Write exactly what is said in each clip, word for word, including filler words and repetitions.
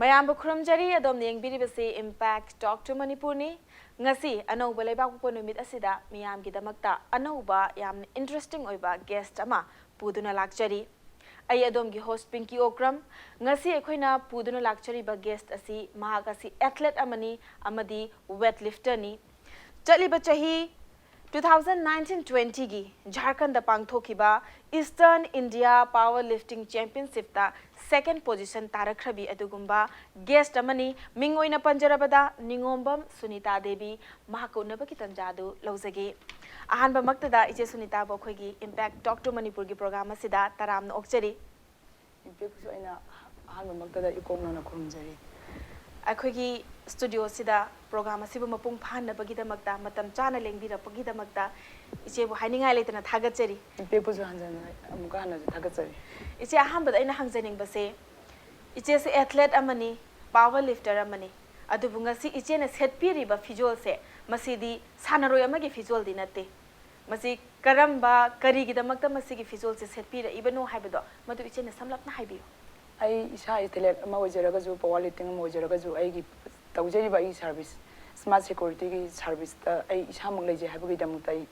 ꯃꯌꯥꯝꯕꯨ ꯈꯨꯔꯨꯝꯖꯔꯤ꯫ ꯑꯗꯣꯝꯅ ꯌꯦꯡꯕꯤꯔꯤꯕꯁꯤ Impact Talk to ꯃꯅꯤꯄꯨꯔꯅꯤ꯫ ꯉꯁꯤ ꯑꯅꯧꯕ ꯂꯩꯕꯥꯛꯄꯣꯛꯄ ꯅꯨꯃꯤꯠ ꯑꯁꯤꯗ ꯃꯤꯌꯥꯝꯒꯤꯗꯃꯛꯇ ꯑꯅꯧꯕ, ꯌꯥꯝꯅ interesting ꯑꯣꯏꯕ guest ꯑꯃ ꯄꯨꯗꯨꯅ ꯂꯥꯛꯆꯔꯤ꯫ ꯑꯩ ꯑꯗꯣꯝꯒꯤ host ꯄꯤꯡꯀꯤ ꯑꯣꯀ꯭ꯔꯝ꯫ ꯉꯁꯤ ꯑꯩꯈꯣꯏꯅ ꯄꯨꯗꯨꯅ ꯂꯥꯛꯆꯔꯤꯕ guest ꯑꯁꯤ, ꯃꯍꯥꯛ ꯑꯁꯤ athlete ꯑꯃꯅꯤ ꯑꯃꯗꯤ weightlifterꯅꯤ꯫ ꯆꯠꯂꯤꯕ ꯆꯍꯤ two thousand nineteen twentyꯒꯤ ꯖꯥꯔꯈꯟꯗ ꯄꯥꯡꯊꯣꯛꯈꯤꯕ Eastern India Power Lifting Championshipꯇ second position ꯇꯥꯔꯛꯈ꯭ꯔꯕꯤ ꯑꯗꯨꯒꯨꯝꯕ guest ꯑꯃꯅꯤ꯫ ꯃꯤꯡ ꯑꯣꯏꯅ ꯄꯟꯖꯔꯕꯗ ꯅꯤꯉꯣꯝꯕꯝ ꯁꯨꯅꯤꯇꯥ ꯗꯦꯕꯤ, ꯃꯍꯥꯛꯀ ꯎꯅꯕꯒꯤ ꯇꯟꯖꯥ ꯑꯗꯨ ꯂꯧꯖꯒꯦ꯫ ꯑꯍꯥꯟꯕꯃꯛꯇꯗ ꯏꯆꯦ ꯁꯨꯅꯤꯇꯥꯕꯨ ꯑꯩꯈꯣꯏꯒꯤ Impact Talk to ꯃꯅꯤꯄꯨꯔꯒꯤ program ꯑꯁꯤꯗ ꯇꯔꯥꯝꯅ ꯑꯣꯛꯆꯔꯤ꯫ Impactꯄꯨꯁꯨ ꯑꯩꯅ ꯑꯍꯥꯟꯕꯃꯛꯇꯗ ꯏꯀꯣꯛ ꯅꯧꯅ ꯈꯨꯔꯨꯝꯖꯔꯤ꯫ ꯑꯩꯈꯣꯏꯒꯤ studioꯁꯤꯗ program ꯑꯁꯤꯕꯨ ꯃꯄꯨꯡ ꯐꯥꯍꯟꯅꯕꯒꯤꯗꯃꯛꯇ, ꯃꯇꯝ ꯆꯥꯅ ꯂꯦꯡꯕꯤꯔꯛꯄꯒꯤꯗꯃꯛꯇ ꯏꯆꯦꯕꯨ ꯍꯥꯏꯅꯤꯡꯉꯥꯏ ꯂꯩꯇꯅ ꯊꯥꯒꯠꯆꯔꯤ꯫ Impactꯄꯨꯁꯨ ꯍꯟꯖꯟꯅ ꯑꯃꯨꯛꯀ ꯍꯟꯅꯁꯨ ꯊꯥꯒꯠꯆꯔꯤ꯫ ꯏꯆꯦ, ꯑꯍꯥꯟꯕꯗ ꯑꯩꯅ ꯍꯪꯖꯅꯤꯡꯕꯁꯦ, ꯏꯆꯦꯁꯦ athlete ꯑꯃꯅꯤ, power lifter ꯑꯃꯅꯤ, ꯑꯗꯨꯕꯨ ꯉꯁꯤ ꯏꯆꯦꯅ ꯁꯦꯠꯄꯤꯔꯤꯕ ꯐꯤꯖꯣꯜꯁꯦ, ꯃꯁꯤꯗꯤ ꯁꯥꯟꯅꯔꯣꯏ ꯑꯃꯒꯤ ꯐꯤꯖꯣꯜꯗꯤ ꯅꯠꯇꯦ꯫ ꯃꯁꯤ ꯀꯔꯝꯕ, ꯀꯔꯤꯒꯤꯗꯃꯛꯇ ꯃꯁꯤꯒꯤ ꯐꯤꯖꯣꯜꯁꯦ ꯁꯦꯠꯄꯤꯔꯛꯏꯕꯅꯣ ꯍꯥꯏꯕꯗꯣ, ꯃꯗꯨ ꯏꯆꯦꯅ ꯁꯝꯂꯞꯅ ꯍꯥꯏꯕꯤꯌꯨ꯫ ꯑꯩ ꯏꯁꯥ athlete ꯑꯃ ꯑꯣꯏꯖꯔꯒꯁꯨ, power lifting ꯑꯃ ꯑꯣꯏꯖꯔꯒꯁꯨ, ꯑꯩꯒꯤ ꯇꯧꯖꯔꯤꯕ ꯑꯩꯒꯤ service, smart securityꯒꯤ serviceꯇ ꯑꯩ ꯏꯁꯥꯃꯛ ꯂꯩꯖꯩ ꯍꯥꯏꯕꯒꯤꯗꯃꯛꯇ ꯑꯩ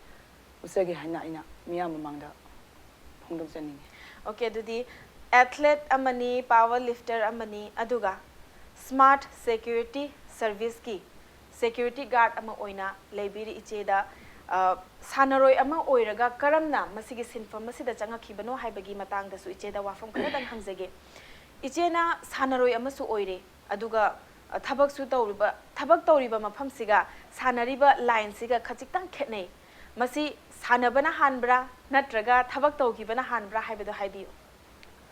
ꯎꯠꯆꯒꯦ ꯍꯥꯏꯅ ꯑꯩꯅ ꯃꯤꯌꯥꯝ ꯃꯃꯥꯡꯗ ꯐꯣꯡꯗꯣꯛꯆꯅꯤꯡꯉꯤ꯫ Okay, ꯑꯗꯨꯗꯤ athlete ꯑꯃꯅꯤ, power lifter ꯑꯃꯅꯤ, ꯑꯗꯨꯒ smart security serviceꯀꯤ security guard ꯑꯃ ꯑꯣꯏꯅ ꯂꯩꯕꯤꯔꯤ ꯏꯆꯦꯗ, ꯑ, ꯁꯥꯟꯅꯔꯣꯏ ꯑꯃ ꯑꯣꯏꯔꯒ ꯀꯔꯝꯅ ꯃꯁꯤꯒꯤ ꯁꯤꯟꯐꯝ ꯑꯁꯤꯗ ꯆꯪꯉꯛꯈꯤꯕꯅꯣ ꯍꯥꯏꯕꯒꯤ ꯃꯇꯥꯡꯗꯁꯨ ꯏꯆꯦꯗ ꯋꯥꯐꯝ ꯈꯔꯗꯪ ꯍꯪꯖꯒꯦ꯫ ꯏꯆꯦꯅ ꯁꯥꯟꯅꯔꯣꯏ ꯑꯃꯁꯨ ꯑꯣꯏꯔꯦ, ꯑꯗꯨꯒ, ꯑ, ꯊꯕꯛꯁꯨ ꯇꯧꯔꯤꯕ, ꯊꯕꯛ ꯇꯧꯔꯤꯕ ꯃꯐꯝꯁꯤꯒ ꯁꯥꯟꯅꯔꯤꯕ lineꯁꯤꯒ ꯈꯖꯤꯛꯇꯪ ꯈꯦꯠꯅꯩ꯫ ꯃꯁꯤ ꯁꯥꯟꯅꯕꯅ ꯍꯥꯟꯕ꯭ꯔꯥ ꯅꯠꯇ꯭ꯔꯒ ꯊꯕꯛ ꯇꯧꯈꯤꯕꯅ ꯍꯥꯟꯕ꯭ꯔꯥ ꯍꯥꯏꯕꯗꯨ ꯍꯥꯏꯕꯤꯌꯨ꯫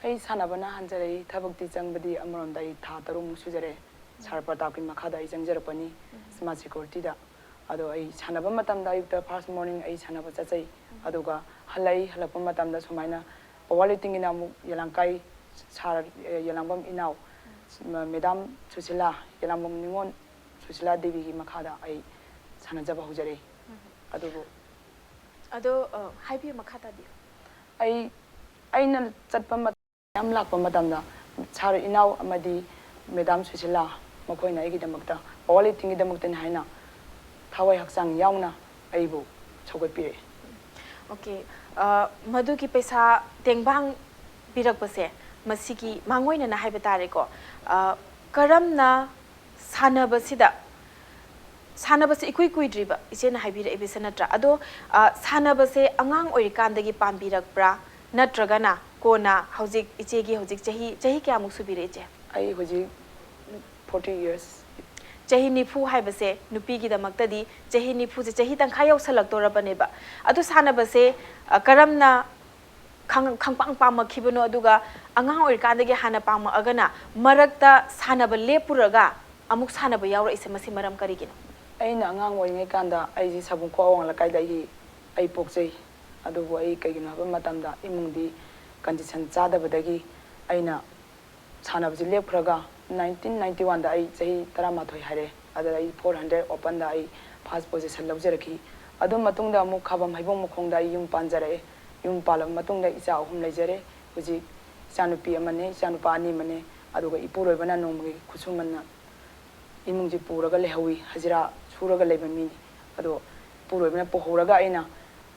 ꯑꯩ ꯁꯥꯟꯅꯕꯅ ꯍꯥꯟꯖꯔꯛꯏ꯫ ꯊꯕꯛꯇꯤ ꯆꯪꯕꯗꯤ ꯑꯃꯔꯣꯝꯗ ꯑꯩ ꯊꯥ ꯇꯔꯨꯛꯃꯨꯛ ꯁꯨꯖꯔꯦ꯫ Sir ꯄ꯭ꯔꯇꯥꯞꯀꯤ ꯃꯈꯥꯗ ꯑꯩ ꯆꯪꯖꯔꯛꯄꯅꯤ, smart securityꯗ꯫ ꯑꯗꯣ ꯑꯩ ꯁꯥꯟꯅꯕ ꯃꯇꯝꯗ ꯑꯌꯨꯛꯇ first morning ꯑꯩ ꯁꯥꯟꯅꯕ ꯆꯠꯆꯩ꯫ ꯑꯗꯨꯒ ꯍꯜꯂꯛꯏ, ꯍꯜꯂꯛꯄ ꯃꯇꯝꯗ ꯁꯨꯃꯥꯏꯅ power liftingꯒꯤꯅ ꯑꯃꯨꯛ ꯌꯦꯂꯥꯡꯀꯥꯏ sir, ꯑꯦ, ꯌꯦꯂꯥꯡꯕꯝ ꯏꯅꯥꯎ, ꯃ-, madam ꯁꯨꯁꯤꯂꯥ, ꯌꯦꯂꯥꯡꯕꯝ ꯅꯤꯉꯣꯜ ꯁꯨꯁꯤꯂꯥ ꯗꯦꯕꯤꯒꯤ ꯃꯈꯥꯗ ꯑꯩ ꯁꯥꯟꯅꯖꯕ ꯍꯧꯖꯔꯛꯏ꯫ ꯑꯗꯨꯕꯨ ꯑꯗꯣ, ꯑ, ꯍꯥꯏꯕꯤꯌꯨ, ꯃꯈꯥ ꯇꯥꯕꯤꯌꯨ꯫ ꯑꯩ, ꯑꯩꯅ ꯆꯠꯄ ꯃꯇꯝ, ꯃꯌꯥꯝ ꯂꯥꯛꯄ ꯃꯇꯝꯗ sir ꯏꯅꯥꯎ ꯑꯃꯗꯤ ꯃꯦꯗꯥꯝ ꯁꯨꯁꯤꯂꯥ, ꯃꯈꯣꯏꯅ ꯑꯩꯒꯤꯗꯃꯛꯇ ꯄꯋꯥꯔ ꯂꯤꯐꯇꯤꯡꯒꯤꯗꯃꯛꯇꯅꯤ ꯍꯥꯏꯅ ꯊꯋꯥꯏ ꯍꯛꯆꯥꯡ ꯌꯥꯎꯅ ꯑꯩꯕꯨ ꯁꯧꯒꯠꯄꯤꯔꯛꯏ꯫ ꯑꯣꯀꯦ꯫ ꯑ, ꯃꯗꯨꯒꯤ ꯄꯩꯁꯥ ꯇꯦꯡꯕꯥꯡ ꯄꯤꯔꯛꯄꯁꯦ, ꯃꯁꯤꯒꯤ ꯃꯥꯡꯑꯣꯏꯅꯅ ꯍꯥꯏꯕ ꯇꯥꯔꯦꯀꯣ, ꯑ, ꯀꯔꯝꯅ ꯁꯥꯟꯅꯕꯁꯤꯗ, ꯁꯥꯟꯅꯕꯁꯤ ꯏꯀꯨꯏ ꯀꯨꯏꯗ꯭ꯔꯤꯕ ꯏꯆꯦꯅ ꯍꯥꯏꯕꯤꯔꯛꯏꯕꯁꯦ ꯅꯠꯇ꯭ꯔꯥ? ꯑꯗꯣ, ꯑ, ꯁꯥꯟꯅꯕꯁꯦ ꯑꯉꯥꯡ ꯑꯣꯏꯔꯤꯀꯥꯟꯗꯒꯤ ꯄꯥꯝꯕꯤꯔꯛꯄ꯭ꯔꯥ? ꯅꯠꯇ꯭ꯔꯒꯅ ꯀꯣꯟꯅ ꯍꯧꯖꯤꯛ ꯏꯆꯦꯒꯤ ꯍꯧꯖꯤꯛ ꯆꯍꯤ, ꯆꯍꯤ ꯀꯌꯥꯃꯨꯛ ꯁꯨꯕꯤꯔꯦ ꯏꯆꯦ? ꯑꯩ ꯍꯧꯖꯤꯛ forty years꯫ ꯆꯍꯤ ꯅꯤꯐꯨ ꯍꯥꯏꯕꯁꯦ ꯅꯨꯄꯤꯒꯤꯗꯃꯛꯇꯗꯤ ꯆꯍꯤ ꯅꯤꯐꯨꯁꯦ ꯆꯍꯤ ꯇꯪꯈꯥꯏ ꯌꯧꯁꯜꯂꯛꯇꯣꯔꯕꯅꯦꯕ꯫ ꯑꯗꯨ ꯁꯥꯟꯅꯕꯁꯦ, ꯑ, ꯀꯔꯝꯅ ꯈꯪ-, ꯈꯪꯄꯥꯝ ꯄꯥꯝꯃꯛꯈꯤꯕꯅꯣ? ꯑꯗꯨꯒ ꯑꯉꯥꯡ ꯑꯣꯏꯔꯤꯀꯥꯟꯗꯒꯤ ꯍꯥꯟꯅ ꯄꯥꯝꯃꯛꯑꯒꯅ ꯃꯔꯛꯇ ꯁꯥꯟꯅꯕ ꯂꯦꯞꯄꯨꯔꯒ ꯑꯃꯨꯛ ꯁꯥꯟꯅꯕ ꯌꯥꯎꯔꯛꯏꯁꯦ, ꯃꯁꯤ ꯃꯔꯝ ꯀꯔꯤꯒꯤꯅꯣ? ꯑꯩꯅ ꯑꯉꯥꯡ ꯑꯣꯏꯔꯤꯉꯩ ꯀꯥꯟꯗ ꯑꯩꯁꯤ ꯁꯥꯕꯨꯡꯈꯣꯛ ꯑꯋꯥꯡ ꯂꯩꯀꯥꯏꯗ ꯑꯩꯒꯤ, ꯑꯩ ꯄꯣꯛꯆꯩ꯫ ꯑꯗꯨꯕꯨ ꯑꯩ ꯀꯩꯒꯤꯅꯣ ꯍꯥꯏꯕ ꯃꯇꯝꯗ ꯏꯃꯨꯡꯗꯤ ꯀꯟꯗꯤꯁꯟ ꯆꯥꯗꯕꯗꯒꯤ ꯑꯩꯅ ꯁꯥꯟꯅꯕꯁꯤ ꯂꯦꯞꯈ꯭ꯔꯒ nineteen ninety one ꯗ ꯑꯩ ꯆꯍꯤ ꯇꯔꯥꯃꯥꯊꯣꯏ ꯍꯥꯏꯔꯛꯑꯦ꯫ ꯑꯗꯨꯗ ꯑꯩ four hundred open ꯗ ꯑꯩ first position ꯂꯧꯖꯔꯛꯈꯤ꯫ ꯑꯗꯨ ꯃꯇꯨꯡꯗ ꯑꯃꯨꯛ ꯈꯥꯕꯝ ꯍꯩꯕꯣꯡ ꯃꯈꯣꯡꯗ ꯑꯩ ꯌꯨꯝ ꯄꯥꯟꯖꯔꯛꯑꯦ꯫ ꯌꯨꯝ ꯄꯥꯜꯂꯕ ꯃꯇꯨꯡꯗ ꯏꯆꯥ ꯑꯍꯨꯝ ꯂꯩꯖꯔꯦ꯫ ꯍꯧꯖꯤꯛ ꯏꯆꯥꯅꯨꯄꯤ ꯑꯃꯅꯦ, ꯏꯆꯥꯅꯨꯄꯥ ꯑꯅꯤ ꯑꯃꯅꯦ꯫ ꯑꯗꯨꯒ ꯏꯄꯨꯔꯣꯏꯕꯅ ꯅꯣꯡꯃꯒꯤ ꯈꯨꯠꯁꯨꯃꯟꯅ ꯏꯃꯨꯡꯁꯤ ꯄꯨꯔꯒ ꯂꯩꯍꯧꯏ, ꯍꯖꯤꯔꯥ ꯁꯨꯔꯒ ꯂꯩꯕ ꯃꯤꯅꯤ꯫ ꯑꯗꯣ ꯏꯄꯨꯔꯣꯏꯕꯅ ꯄꯨꯍꯧꯔꯒ ꯑꯩꯅ,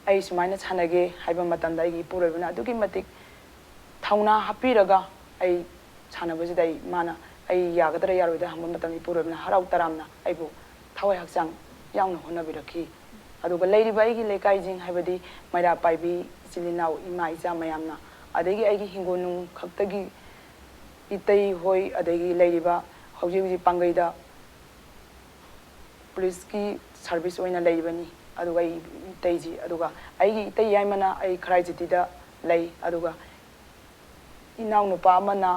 ꯑꯩ ꯁꯨꯃꯥꯏꯅ ꯁꯥꯟꯅꯒꯦ ꯍꯥꯏꯕ ꯃꯇꯝꯗ ꯑꯩꯒꯤ ꯏꯄꯨꯔꯣꯏꯕꯅ ꯑꯗꯨꯛꯀꯤ ꯃꯇꯤꯛ ꯊꯧꯅꯥ ꯍꯥꯞꯄꯤꯔꯒ ꯑꯩ ꯁꯥꯟꯅꯕꯁꯤꯗ ꯑꯩ, ꯃꯥꯅ ꯑꯩ ꯌꯥꯒꯗ꯭ꯔꯥ ꯌꯥꯔꯣꯏꯗ꯭ꯔꯥ ꯍꯪꯕ ꯃꯇꯝꯗ ꯏꯄꯨꯔꯣꯏꯕꯅ ꯍꯔꯥꯎ ꯇꯔꯥꯝꯅ ꯑꯩꯕꯨ ꯊꯋꯥꯏ ꯍꯛꯆꯥꯡ ꯌꯥꯎꯅ ꯍꯣꯠꯅꯕꯤꯔꯛꯈꯤ꯫ ꯑꯗꯨꯒ ꯂꯩꯔꯤꯕ ꯑꯩꯒꯤ ꯂꯩꯀꯥꯏꯁꯤꯡ, ꯍꯥꯏꯕꯗꯤ ꯃꯩꯔꯥ ꯄꯥꯏꯕꯤ ꯏꯆꯤꯜ ꯏꯅꯥꯎ ꯏꯃꯥ ꯏꯆꯥ ꯃꯌꯥꯝꯅ, ꯑꯗꯒꯤ ꯑꯩꯒꯤ ꯍꯤꯡꯒꯣꯜ ꯅꯨꯡ ꯈꯛꯇꯒꯤ ꯏꯇꯩ ꯍꯣꯏ, ꯑꯗꯒꯤ ꯂꯩꯔꯤꯕ ꯍꯧꯖꯤꯛ ꯍꯧꯖꯤꯛ ꯄꯥꯡꯒꯩꯗ ꯄꯨꯂꯤꯁꯀꯤ ꯁꯥꯔꯚꯤꯁ ꯑꯣꯏꯅ ꯂꯩꯔꯤꯕꯅꯤ꯫ ꯑꯗꯨꯒ ꯑꯩ ꯏꯇꯩꯁꯤ, ꯑꯗꯨꯒ ꯑꯩꯒꯤ ꯏꯇꯩ ꯌꯥꯏꯃꯅ ꯑꯩ ꯈꯔꯥꯏꯖꯤꯇꯤꯗ ꯂꯩ꯫ ꯑꯗꯨꯒ ꯏꯅꯥꯎꯅꯨꯄꯥ ꯑꯃꯅ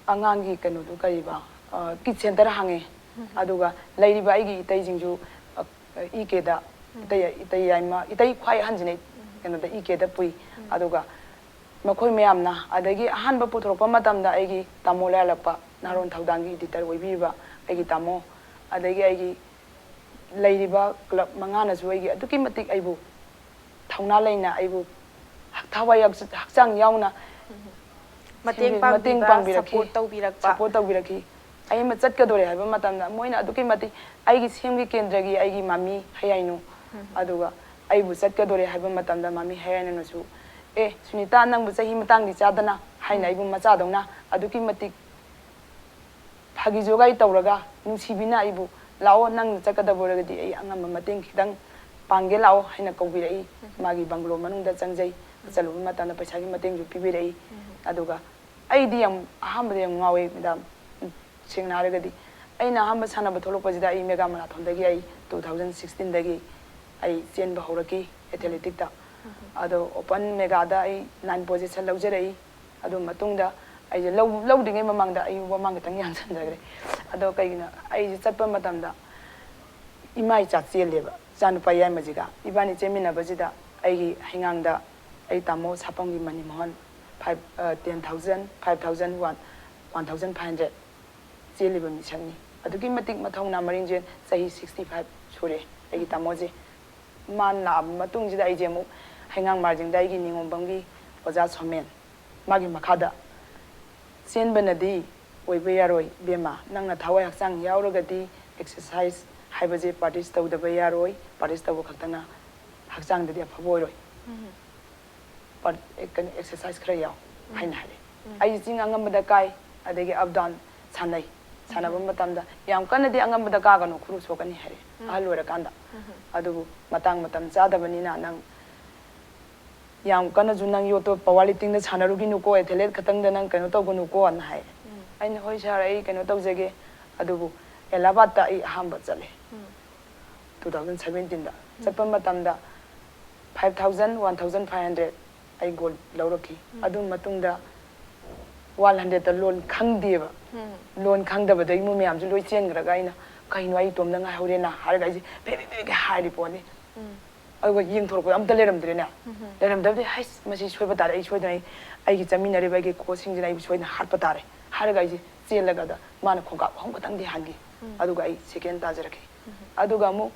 ꯑꯉꯥꯡꯒꯤ ꯀꯩꯅꯣꯗꯨ ꯀꯔꯤꯕ, ꯑ, ꯀꯤꯠ ꯁꯦꯟꯇꯔ ꯍꯥꯡꯉꯦ꯫ ꯑꯗꯨꯒ ꯂꯩꯔꯤꯕ ꯑꯩꯒꯤ ꯏꯇꯩꯁꯤꯡꯁꯨ, ꯑ, ꯏ ꯀꯦꯗ, ꯏꯇꯩ, ꯏꯇꯩ ꯌꯥꯏꯃ, ꯏꯇꯩ ꯈ꯭ꯋꯥꯏ ꯑꯍꯟꯁꯤꯅꯦ, ꯀꯩꯅꯣꯗ ꯏ ꯀꯦꯗ ꯄꯨꯏ꯫ ꯑꯗꯨꯒ ꯃꯈꯣꯏ ꯃꯌꯥꯝꯅ, ꯑꯗꯒꯤ ꯑꯍꯥꯟꯕ ꯄꯨꯊꯣꯔꯛꯄ ꯃꯇꯝꯗ ꯑꯩꯒꯤ ꯇꯥꯃꯣ ꯂꯩꯔꯥꯂꯛꯄ, ꯅꯍꯥꯔꯣꯟ ꯊꯧꯗꯥꯡꯒꯤ ꯏꯗꯤꯇꯔ ꯑꯣꯏꯕꯤꯔꯤꯕ ꯑꯩꯒꯤ ꯇꯥꯃꯣ, ꯑꯗꯒꯤ ꯑꯩꯒꯤ ꯂꯩꯔꯤꯕ ꯀ꯭ꯂꯕ ꯃꯉꯥꯅꯁꯨ ꯑꯩꯒꯤ ꯑꯗꯨꯛꯀꯤ ꯃꯇꯤꯛ ꯑꯩꯕꯨ ꯊꯧꯅꯥ ꯂꯩꯅ, ꯑꯩꯕꯨ ꯊꯋꯥꯏ ꯍꯛꯆ-, ꯍꯛꯆꯥꯡ ꯌꯥꯎꯅ ꯃꯇꯦꯡ ꯁꯦꯝꯕꯤ- ꯃꯇꯦꯡ ꯄꯥꯡꯕꯤꯕ, ꯄꯥꯡꯕꯤꯔꯛꯈꯤ꯫ Support ꯇꯧꯕꯤꯔꯛꯄ꯫ Support ꯇꯧꯕꯤꯔꯛꯈꯤ꯫ ꯑꯩ ꯑꯃ ꯆꯠꯀꯗꯣꯔꯦ ꯍꯥꯏꯕ ꯃꯇꯝꯗ ꯃꯣꯏꯅ ꯑꯗꯨꯛꯀꯤ ꯃꯇꯤꯛ ꯑꯩꯒꯤ ꯁꯦꯝꯒꯤ ꯀꯦꯟꯗ꯭ꯔꯒꯤ ꯑꯩꯒꯤ ꯃꯃꯤ ꯍꯌꯥꯏꯅꯨ, ꯑꯗꯨꯒ ꯑꯩꯕꯨ ꯆꯠꯀꯗꯣꯔꯦ ꯍꯥꯏꯕ ꯃꯇꯝꯗ ꯃꯃꯤ ꯍꯌꯥꯏꯅꯨꯅꯁꯨ, "ꯑꯦ ꯁꯨꯅꯤꯇꯥ, ꯅꯪꯕꯨ ꯆꯍꯤ ꯃꯇꯥꯡꯗꯤ ꯆꯥꯗꯅ" ꯍꯥꯏꯅ ꯑꯩꯕꯨ ꯃꯆꯥꯗꯧꯅ ꯑꯗꯨꯛꯀꯤ ꯃꯇꯤꯛ ꯐꯥꯒꯤ ꯖꯣꯒꯥꯏ ꯇꯧꯔꯒ ꯅꯨꯡꯁꯤꯕꯤꯅ ꯑꯩꯕꯨ, "ꯂꯥꯛꯑꯣ, ꯅꯪ ꯆꯠꯀꯗꯕ ꯑꯣꯏꯔꯒꯗꯤ ꯑꯩ ꯑꯉꯝꯕ ꯃꯇꯦꯡ ꯈꯤꯇꯪ ꯄꯥꯡꯒꯦ ꯂꯥꯛꯑꯣ" ꯍꯥꯏꯅ ꯀꯧꯕꯤꯔꯛꯏ꯫ ꯃꯥꯒꯤ ꯕꯪꯒ꯭ꯂꯣ ꯃꯅꯨꯡꯗ ꯆꯪꯖꯩ꯫ ꯆꯠꯂꯨꯕ ꯃꯇꯝꯗ ꯄꯩꯁꯥꯒꯤ ꯃꯇꯦꯡꯁꯨ ꯄꯤꯕꯤꯔꯛꯏ꯫ ꯑꯗꯨꯒ ꯑꯩꯗꯤ ꯌꯥꯝ ꯑꯍꯥꯟꯕꯗ ꯌꯥꯝ ꯉꯥꯎꯋꯦ ꯃꯦꯗꯥꯝ꯫ ꯁꯦꯡꯅ ꯍꯥꯏꯔꯒꯗꯤ ꯑꯩꯅ ꯑꯍꯥꯟꯕ ꯁꯥꯟꯅꯕ ꯊꯣꯛꯂꯛꯄꯁꯤꯗ ꯑꯩ ꯃꯦꯒꯥ ꯃꯔꯥꯊꯣꯟꯗꯒꯤ ꯑꯩ two thousand sixteenꯗꯒꯤ ꯑꯩ ꯆꯦꯟꯕ ꯍꯧꯔꯛꯈꯤ ꯑꯦꯊꯂꯦꯇꯤꯛꯇ꯫ ꯑꯗꯣ ꯑꯣꯄꯟ ꯃꯦꯒꯥꯗ ꯑꯩ ninth position ꯂꯧꯖꯔꯛꯏ꯫ ꯑꯗꯨ ꯃꯇꯨꯡꯗ ꯑꯩꯁꯦ ꯂꯧ-, ꯂꯧꯗ꯭ꯔꯤꯉꯩ ꯃꯃꯥꯡꯗ ꯑꯩ ꯋꯥꯃꯥꯡ ꯈꯤꯇꯪ ꯌꯥꯟꯁꯤꯟꯖꯈ꯭ꯔꯦ꯫ ꯑꯗꯣ ꯀꯩꯒꯤꯅꯣ ꯑꯩꯁꯦ ꯆꯠꯄ ꯃꯇꯝꯗ ꯏꯃꯥ ꯏꯆꯥ ꯆꯦꯜꯂꯦꯕ, ꯏꯆꯥꯅꯨꯄꯥ ꯌꯥꯏꯃꯁꯤꯒ ꯏꯕꯥꯅꯤ ꯆꯦꯟꯃꯤꯟꯅꯕꯁꯤꯗ ꯑꯩꯒꯤ ꯍꯩꯉꯥꯡꯗ ꯑꯩ ꯇꯥꯃꯣ ꯁꯥꯄꯝꯒꯤ ꯃꯅꯤ ꯃꯣꯍꯟ five, ꯑ, ten thousand, five thousand, one, one thousand five hundred ꯆꯦꯜꯂꯤꯕ ꯃꯤꯁꯛꯅꯤ꯫ ꯑꯗꯨꯛꯀꯤ ꯃꯇꯤꯛ ꯃꯊꯧꯅꯥ ꯃꯔꯤꯡꯖꯦꯜ, ꯆꯍꯤ sixty five ꯁꯨꯔꯦ ꯑꯩꯒꯤ ꯇꯥꯃꯣꯁꯦ꯫ ꯃꯥꯅ ꯂꯥꯛꯑꯕ ꯃꯇꯨꯡꯁꯤꯗ ꯑꯩꯁꯦ ꯑꯃꯨꯛ ꯍꯩꯉꯥꯡ ꯃꯥꯔꯖꯤꯡꯗ ꯑꯩꯒꯤ ꯅꯤꯉꯣꯝꯕꯝꯒꯤ ꯑꯣꯖꯥ ꯁꯣꯃꯦꯟ, ꯃꯥꯒꯤ ꯃꯈꯥꯗ ꯆꯦꯟꯕꯅꯗꯤ ꯑꯣꯏꯕ ꯌꯥꯔꯣꯏ ꯏꯕꯦꯝꯃ, ꯅꯪꯅ ꯊꯋꯥꯏ ꯍꯛꯆꯥꯡ ꯌꯥꯎꯔꯒꯗꯤ exercise ꯍꯥꯏꯕꯁꯦ practice ꯇꯧꯗꯕ ꯌꯥꯔꯣꯏ, practice ꯇꯧꯕ ꯈꯛꯇꯅ ꯍꯛꯆꯥꯡꯗꯗꯤ ꯑꯐꯕ ꯑꯣꯏꯔꯣꯏ꯫ ꯄꯥꯔꯠ-, ꯑꯦ, ꯀꯩꯅꯣ, exercise ꯈꯔ ꯌꯥꯎ ꯍꯥꯏꯅ ꯍꯥꯏꯔꯛꯑꯦ꯫ ꯑꯩꯁꯦ ꯆꯤꯡ ꯑꯉꯝꯕꯗ ꯀꯥꯏ, ꯑꯗꯒꯤ up down ꯁꯥꯟꯅꯩ꯫ ꯁꯥꯟꯅꯕ ꯃꯇꯝꯗ ꯌꯥꯝ ꯀꯟꯅꯗꯤ ꯑꯉꯝꯕꯗ ꯀꯥꯒꯅꯨ, ꯈꯨꯔꯨ ꯁꯣꯛꯀꯅꯤ ꯍꯥꯏꯔꯛꯑꯦ ꯑꯍꯜ ꯑꯣꯏꯔꯀꯥꯟꯗ꯫ ꯑꯗꯨꯕꯨ ꯃꯇꯥꯡ ꯃꯇꯝ ꯆꯥꯗꯕꯅꯤꯅ ꯅꯪ ꯌꯥꯝ ꯀꯟꯅꯁꯨ ꯅꯪ ꯌꯣꯠꯇꯣ power liftingꯗ ꯁꯥꯟꯅꯔꯨꯈꯤꯅꯨꯀꯣ, athlete ꯈꯛꯇꯪꯗ ꯅꯪ ꯀꯩꯅꯣ ꯇꯧꯒꯅꯨꯀꯣꯅ ꯍꯥꯏ꯫ ꯑꯩꯅ, "ꯍꯣꯏ sir, ꯑꯩ ꯀꯩꯅꯣ ꯇꯧꯖꯒꯦ", ꯑꯗꯨꯕꯨ ꯑꯦꯂꯥꯍꯥꯕꯥꯗꯇ ꯑꯩ ꯑꯍꯥꯟꯕ ꯆꯠꯂꯦ꯫ Two thousand seventeenꯗ ꯆꯠꯄ ꯃꯇꯝꯗ five thousand, one thousand five hundred ꯑꯩ gold ꯂꯧꯔꯛꯈꯤ꯫ ꯑꯗꯨ ꯃꯇꯨꯡꯗ one hundredꯇ ꯂꯣꯟ ꯈꯪꯗꯦꯕ꯫ ꯂꯣꯟ ꯈꯪꯗꯕꯗꯒꯤ ꯃꯣꯏ ꯃꯌꯥꯝꯁꯨ ꯂꯣꯏ ꯆꯦꯟꯈ꯭ꯔꯒ ꯑꯩꯅ, "ꯀꯩꯅꯣ ꯑꯩ ꯏꯇꯣꯝꯗ ꯉꯥꯏꯍꯧꯔꯦꯅ?" ꯍꯥꯏꯔꯒ ꯑꯩꯁꯦ ꯐꯦ ꯐꯦ ꯐꯦ ꯐꯦ ꯍꯥꯏꯔꯤ ꯄꯣꯠꯅꯤ꯫ ꯑꯗꯨꯒ ꯌꯦꯡꯊꯣꯔꯛꯄꯗ ꯑꯝꯇ ꯂꯩꯔꯝꯗ꯭ꯔꯦꯅꯦ꯫ ꯂꯩꯔꯝꯗꯕꯗꯩ, "ꯍꯩꯁ, ꯃꯁꯤ ꯁꯣꯏꯕ ꯇꯥꯔꯦ, ꯑꯩ ꯁꯣꯏꯗꯅ ꯑꯩ, ꯑꯩꯒꯤ ꯆꯠꯃꯤꯟꯅꯔꯤꯕ ꯑꯩꯒꯤ coachꯁꯤꯡꯁꯤꯅ ꯑꯩꯕꯨ ꯁꯣꯏꯗꯅ ꯍꯥꯠꯄ ꯇꯥꯔꯦ" ꯍꯥꯏꯔꯒ ꯑꯩꯁꯦ ꯆꯦꯜꯂꯒ ꯑꯗ ꯃꯥꯅ ꯈꯣꯡꯀꯥꯞ ꯑꯍꯨꯝ ꯈꯛꯇꯪꯗꯤ ꯍꯥꯟꯈꯤ꯫ ꯑꯗꯨꯒ ꯑꯩ second ꯇꯥꯖꯔꯛꯈꯤ꯫ ꯑꯗꯨꯒ ꯑꯃꯨꯛ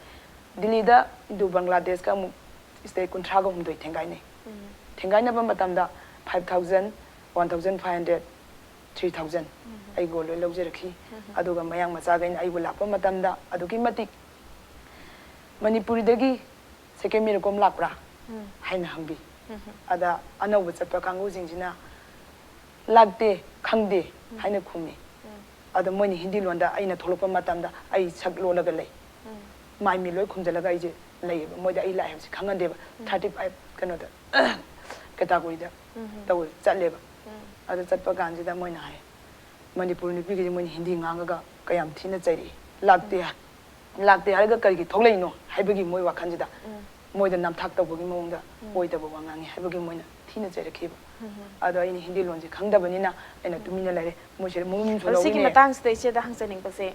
ꯗꯤꯜꯂꯤꯗ ꯏꯟꯗꯣ ꯕꯪꯒ꯭ꯂꯥꯗꯦꯁꯀ ꯑꯃꯨꯛ state ꯀꯨꯟꯊ꯭ꯔꯥꯒ ꯍꯨꯝꯗꯣꯏ ꯊꯦꯡꯒꯥꯏꯅꯩ꯫ ꯊꯦꯡꯒꯥꯏꯅꯕ ꯃꯇꯝꯗ five thousand, one thousand five hundred, three thousand ꯑꯩ ꯒꯣꯜ ꯂꯣꯏ ꯂꯧꯖꯔꯛꯈꯤ꯫ ꯑꯗꯨꯒ ꯃꯌꯥꯡ ꯃꯆꯥꯈꯩꯅ ꯑꯩꯕꯨ ꯂꯥꯛꯄ ꯃꯇꯝꯗ ꯑꯗꯨꯛꯀꯤ ꯃꯇꯤꯛ ꯃꯅꯤꯄꯨꯔꯤꯗꯒꯤ ꯁꯦꯀꯦꯟ ꯃꯤꯔꯣꯀꯣꯝ ꯂꯥꯛꯄ꯭ꯔꯥ ꯍꯥꯏꯅ ꯍꯪꯕꯤ꯫ ꯑꯗ ꯑꯅꯧꯕ ꯆꯠꯄ ꯀꯥꯡꯕꯨꯁꯤꯡꯁꯤꯅ ꯂꯥꯛꯇꯦ, ꯈꯪꯗꯦ ꯍꯥꯏꯅ ꯈꯨꯝꯃꯤ꯫ ꯑꯗꯣ ꯃꯣꯏꯅ ꯍꯤꯟꯗꯤ ꯂꯣꯟꯗ ꯑꯩꯅ ꯊꯣꯛꯂꯛꯄ ꯃꯇꯝꯗ ꯑꯩ ꯁꯛ ꯂꯣꯜꯂꯒ ꯂꯩ꯫ ꯃꯥꯏ ꯃꯤ ꯂꯣꯏ ꯈꯨꯝꯖꯤꯜꯂꯒ ꯑꯩꯁꯦ ꯂꯩꯌꯦꯕ꯫ ꯃꯣꯏꯗ ꯑꯩ ꯂꯥꯛꯑꯦ ꯍꯥꯏꯕꯁꯤ ꯈꯪꯍꯟꯗꯦꯕ꯫ ꯊꯥꯔꯇꯤ ꯐꯥꯏꯚ ꯀꯩꯅꯣꯗ ꯀꯦꯇꯥꯒꯣꯔꯤꯗ ꯇꯧꯋꯦ, ꯆꯠꯂꯦꯕ꯫ ꯑꯗꯨ ꯆꯠꯄ ꯀꯥꯟꯁꯤꯗ ꯃꯣꯏꯅ ꯍꯥꯏ, "ꯃꯅꯤꯄꯨꯔ ꯅꯨꯄꯤꯒꯤꯗꯤ ꯃꯣꯏꯅ ꯍꯤꯟꯗꯤ ꯉꯥꯡꯉꯒ ꯀꯌꯥꯝ ꯊꯤꯅ ꯆꯩꯔꯛꯏ, ꯂꯥꯛꯇꯦ ꯍꯥꯏ, ꯂꯥꯛꯇꯦ ꯍꯥꯏꯔꯒ ꯀꯔꯤꯒꯤ ꯊꯣꯛꯂꯛꯏꯅꯣ?" ꯍꯥꯏꯕꯒꯤ ꯃꯣꯏ ꯋꯥꯈꯜꯁꯤꯗ ꯃꯣꯏꯗ ꯅꯝꯊꯥꯛ ꯇꯧꯕꯒꯤ ꯃꯑꯣꯡꯗ ꯑꯣꯏꯗꯕ ꯋꯥ ꯉꯥꯡꯉꯤ ꯍꯥꯏꯕꯒꯤ ꯃꯣꯏꯅ ꯊꯤꯅ ꯆꯩꯔꯛꯈꯤꯕ꯫ ꯑꯗꯣ ꯑꯩꯅ ꯍꯤꯟꯗꯤ ꯂꯣꯟꯁꯦ ꯈꯪꯗꯕꯅꯤꯅ ꯑꯩꯅ ꯇꯨꯃꯤꯟꯅ ꯂꯩꯔꯦ꯫ ꯃꯣꯏꯁꯦ ꯃꯨꯟꯁꯨ ꯑꯗꯣ ꯁꯤꯒꯤ ꯂꯧꯔꯤꯅꯦ꯫ ꯃꯇꯥꯡꯁꯤꯗ ꯏꯆꯦꯗ ꯍꯪꯖꯅꯤꯡꯕꯁꯦ,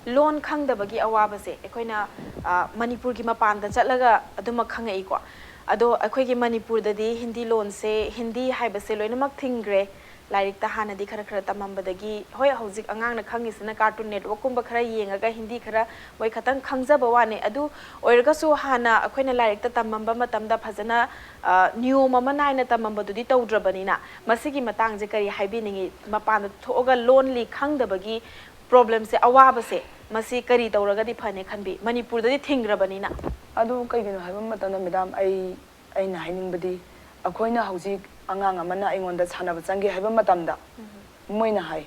ꯂꯣꯟ ꯈꯪꯗꯕꯒꯤ ꯑꯋꯥꯕꯁꯦ ꯑꯩꯈꯣꯏꯅ, ꯑ, ꯃꯅꯤꯄꯨꯔꯒꯤ ꯃꯄꯥꯟꯗ ꯆꯠꯂꯒ ꯑꯗꯨꯃꯛ ꯈꯪꯉꯛꯏꯀꯣ꯫ ꯑꯗꯣ ꯑꯩꯈꯣꯏꯒꯤ ꯃꯅꯤꯄꯨꯔꯗꯗꯤ ꯍꯤꯟꯗꯤ ꯂꯣꯟꯁꯦ, ꯍꯤꯟꯗꯤ ꯍꯥꯏꯕꯁꯦ ꯂꯣꯏꯅꯃꯛ ꯊꯤꯡꯈ꯭ꯔꯦ꯫ ꯂꯥꯏꯔꯤꯛꯇ ꯍꯥꯟꯅꯗꯤ ꯈꯔ ꯈꯔ ꯇꯝꯃꯝꯕꯗꯒꯤ, ꯍꯣꯏ, ꯍꯧꯖꯤꯛ ꯑꯉꯥꯡꯅ ꯈꯪꯉꯤꯁꯤꯅ Cartoon Network ꯀꯨꯝꯕ ꯈꯔ ꯌꯦꯡꯉꯒ ꯍꯤꯟꯗꯤ ꯈꯔ ꯃꯣꯏ ꯈꯇꯪ ꯈꯪꯖꯕ ꯋꯥꯅꯦ꯫ ꯑꯗꯨ ꯑꯣꯏꯔꯒꯁꯨ ꯍꯥꯟꯅ ꯑꯩꯈꯣꯏꯅ ꯂꯥꯏꯔꯤꯛꯇ ꯇꯝꯃꯝꯕ ꯃꯇꯝꯗ ꯐꯖꯅ, ꯑ, ꯅꯤꯌꯣꯝ ꯑꯃ ꯅꯥꯏꯅ ꯇꯝꯃꯝꯕꯗꯨꯗꯤ ꯇꯧꯗ꯭ꯔꯕꯅꯤꯅ, ꯃꯁꯤꯒꯤ ꯃꯇꯥꯡꯁꯦ ꯀꯔꯤ ꯍꯥꯏꯕꯤꯅꯤꯡꯉꯤ? ꯃꯄꯥꯟꯗ ꯊꯣꯛꯑꯒ ꯂꯣꯟꯂꯤ ꯈꯪꯗꯕꯒꯤ problemꯁꯦ, ꯑꯋꯥꯕꯁꯦ, ꯃꯁꯤ ꯀꯔꯤ ꯇꯧꯔꯒꯗꯤ ꯐꯅꯤ ꯈꯟꯕꯤ? ꯃꯅꯤꯄꯨꯔꯗꯗꯤ ꯊꯤꯡꯈ꯭ꯔꯕꯅꯤꯅ꯫ ꯑꯗꯨ ꯀꯩꯒꯤꯅꯣ ꯍꯥꯏꯕ ꯃꯇꯝꯗ, ꯃꯦꯗꯥꯝ, ꯑꯩ, ꯑꯩꯅ ꯍꯥꯏꯅꯤꯡꯕꯗꯤ, ꯑꯩꯈꯣꯏꯅ ꯍꯧꯖꯤꯛ ꯑꯉꯥꯡ ꯑꯃꯅ ꯑꯩꯉꯣꯟꯗ ꯁꯥꯟꯅꯕ ꯆꯪꯒꯦ ꯍꯥꯏꯕ ꯃꯇꯝꯗ, ꯃꯣꯏꯅ ꯍꯥꯏ,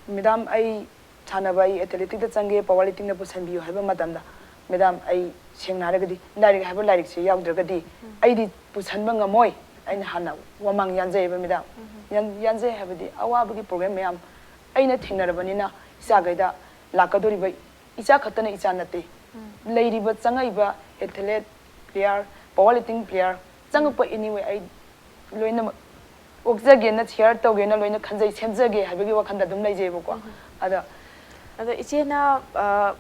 "ꯃꯦꯗꯥꯝ, ꯑꯩ ꯁꯥꯟꯅꯕ, ꯑꯩ athleticsꯇ ꯆꯪꯒꯦ, powerliftingꯗ ꯄꯨꯁꯟꯕꯤꯌꯨ" ꯍꯥꯏꯕ ꯃꯇꯝꯗ, ꯃꯦꯗꯥꯝ, ꯑꯩ ꯁꯦꯡꯅ ꯍꯥꯏꯔꯒꯗꯤ ꯂꯥꯏꯔꯤꯛ ꯍꯥꯏꯕ ꯂꯥꯏꯔꯤꯛꯁꯦ ꯌꯥꯎꯗ꯭ꯔꯒꯗꯤ ꯑꯩꯗꯤ ꯄꯨꯁꯟꯕ ꯉꯝꯃꯣꯏ꯫ ꯑꯩꯅ ꯍꯥꯟꯅ ꯋꯥꯃꯥꯡ ꯌꯥꯟꯖꯩꯑꯕ, ꯃꯦꯗꯥꯝ꯫ ꯌꯥꯟ-, ꯌꯥꯟꯖꯩ ꯍꯥꯏꯕꯗꯤ ꯑꯋꯥꯕꯒꯤ problem ꯃꯌꯥꯝ ꯑꯩꯅ ꯊꯦꯡꯅꯔꯕꯅꯤꯅ, ꯏꯆꯥꯈꯩꯗ ꯂꯥꯛꯀꯗꯧꯔꯤꯕ, ꯏꯆꯥ ꯈꯛꯇꯅ ꯏꯆꯥ ꯅꯠꯇꯦ꯫ ꯂꯩꯔꯤꯕ, ꯆꯪꯉꯛꯏꯕ athlete player, powerlifting player, ꯆꯪꯉꯛꯄ anyway, ꯑꯩ ꯂꯣꯏꯅꯃꯛ ꯑꯣꯛꯆꯒꯦꯅ, share ꯇꯧꯒꯦꯅ ꯂꯣꯏꯅ ꯈꯟꯖꯩ, ꯁꯦꯝꯖꯒꯦ ꯍꯥꯏꯕꯒꯤ ꯋꯥꯈꯜꯗ ꯑꯗꯨꯝ ꯂꯩꯖꯩꯕꯀꯣ꯫ ꯑꯗ ꯑꯗꯣ ꯏꯆꯦꯅ, ꯑ,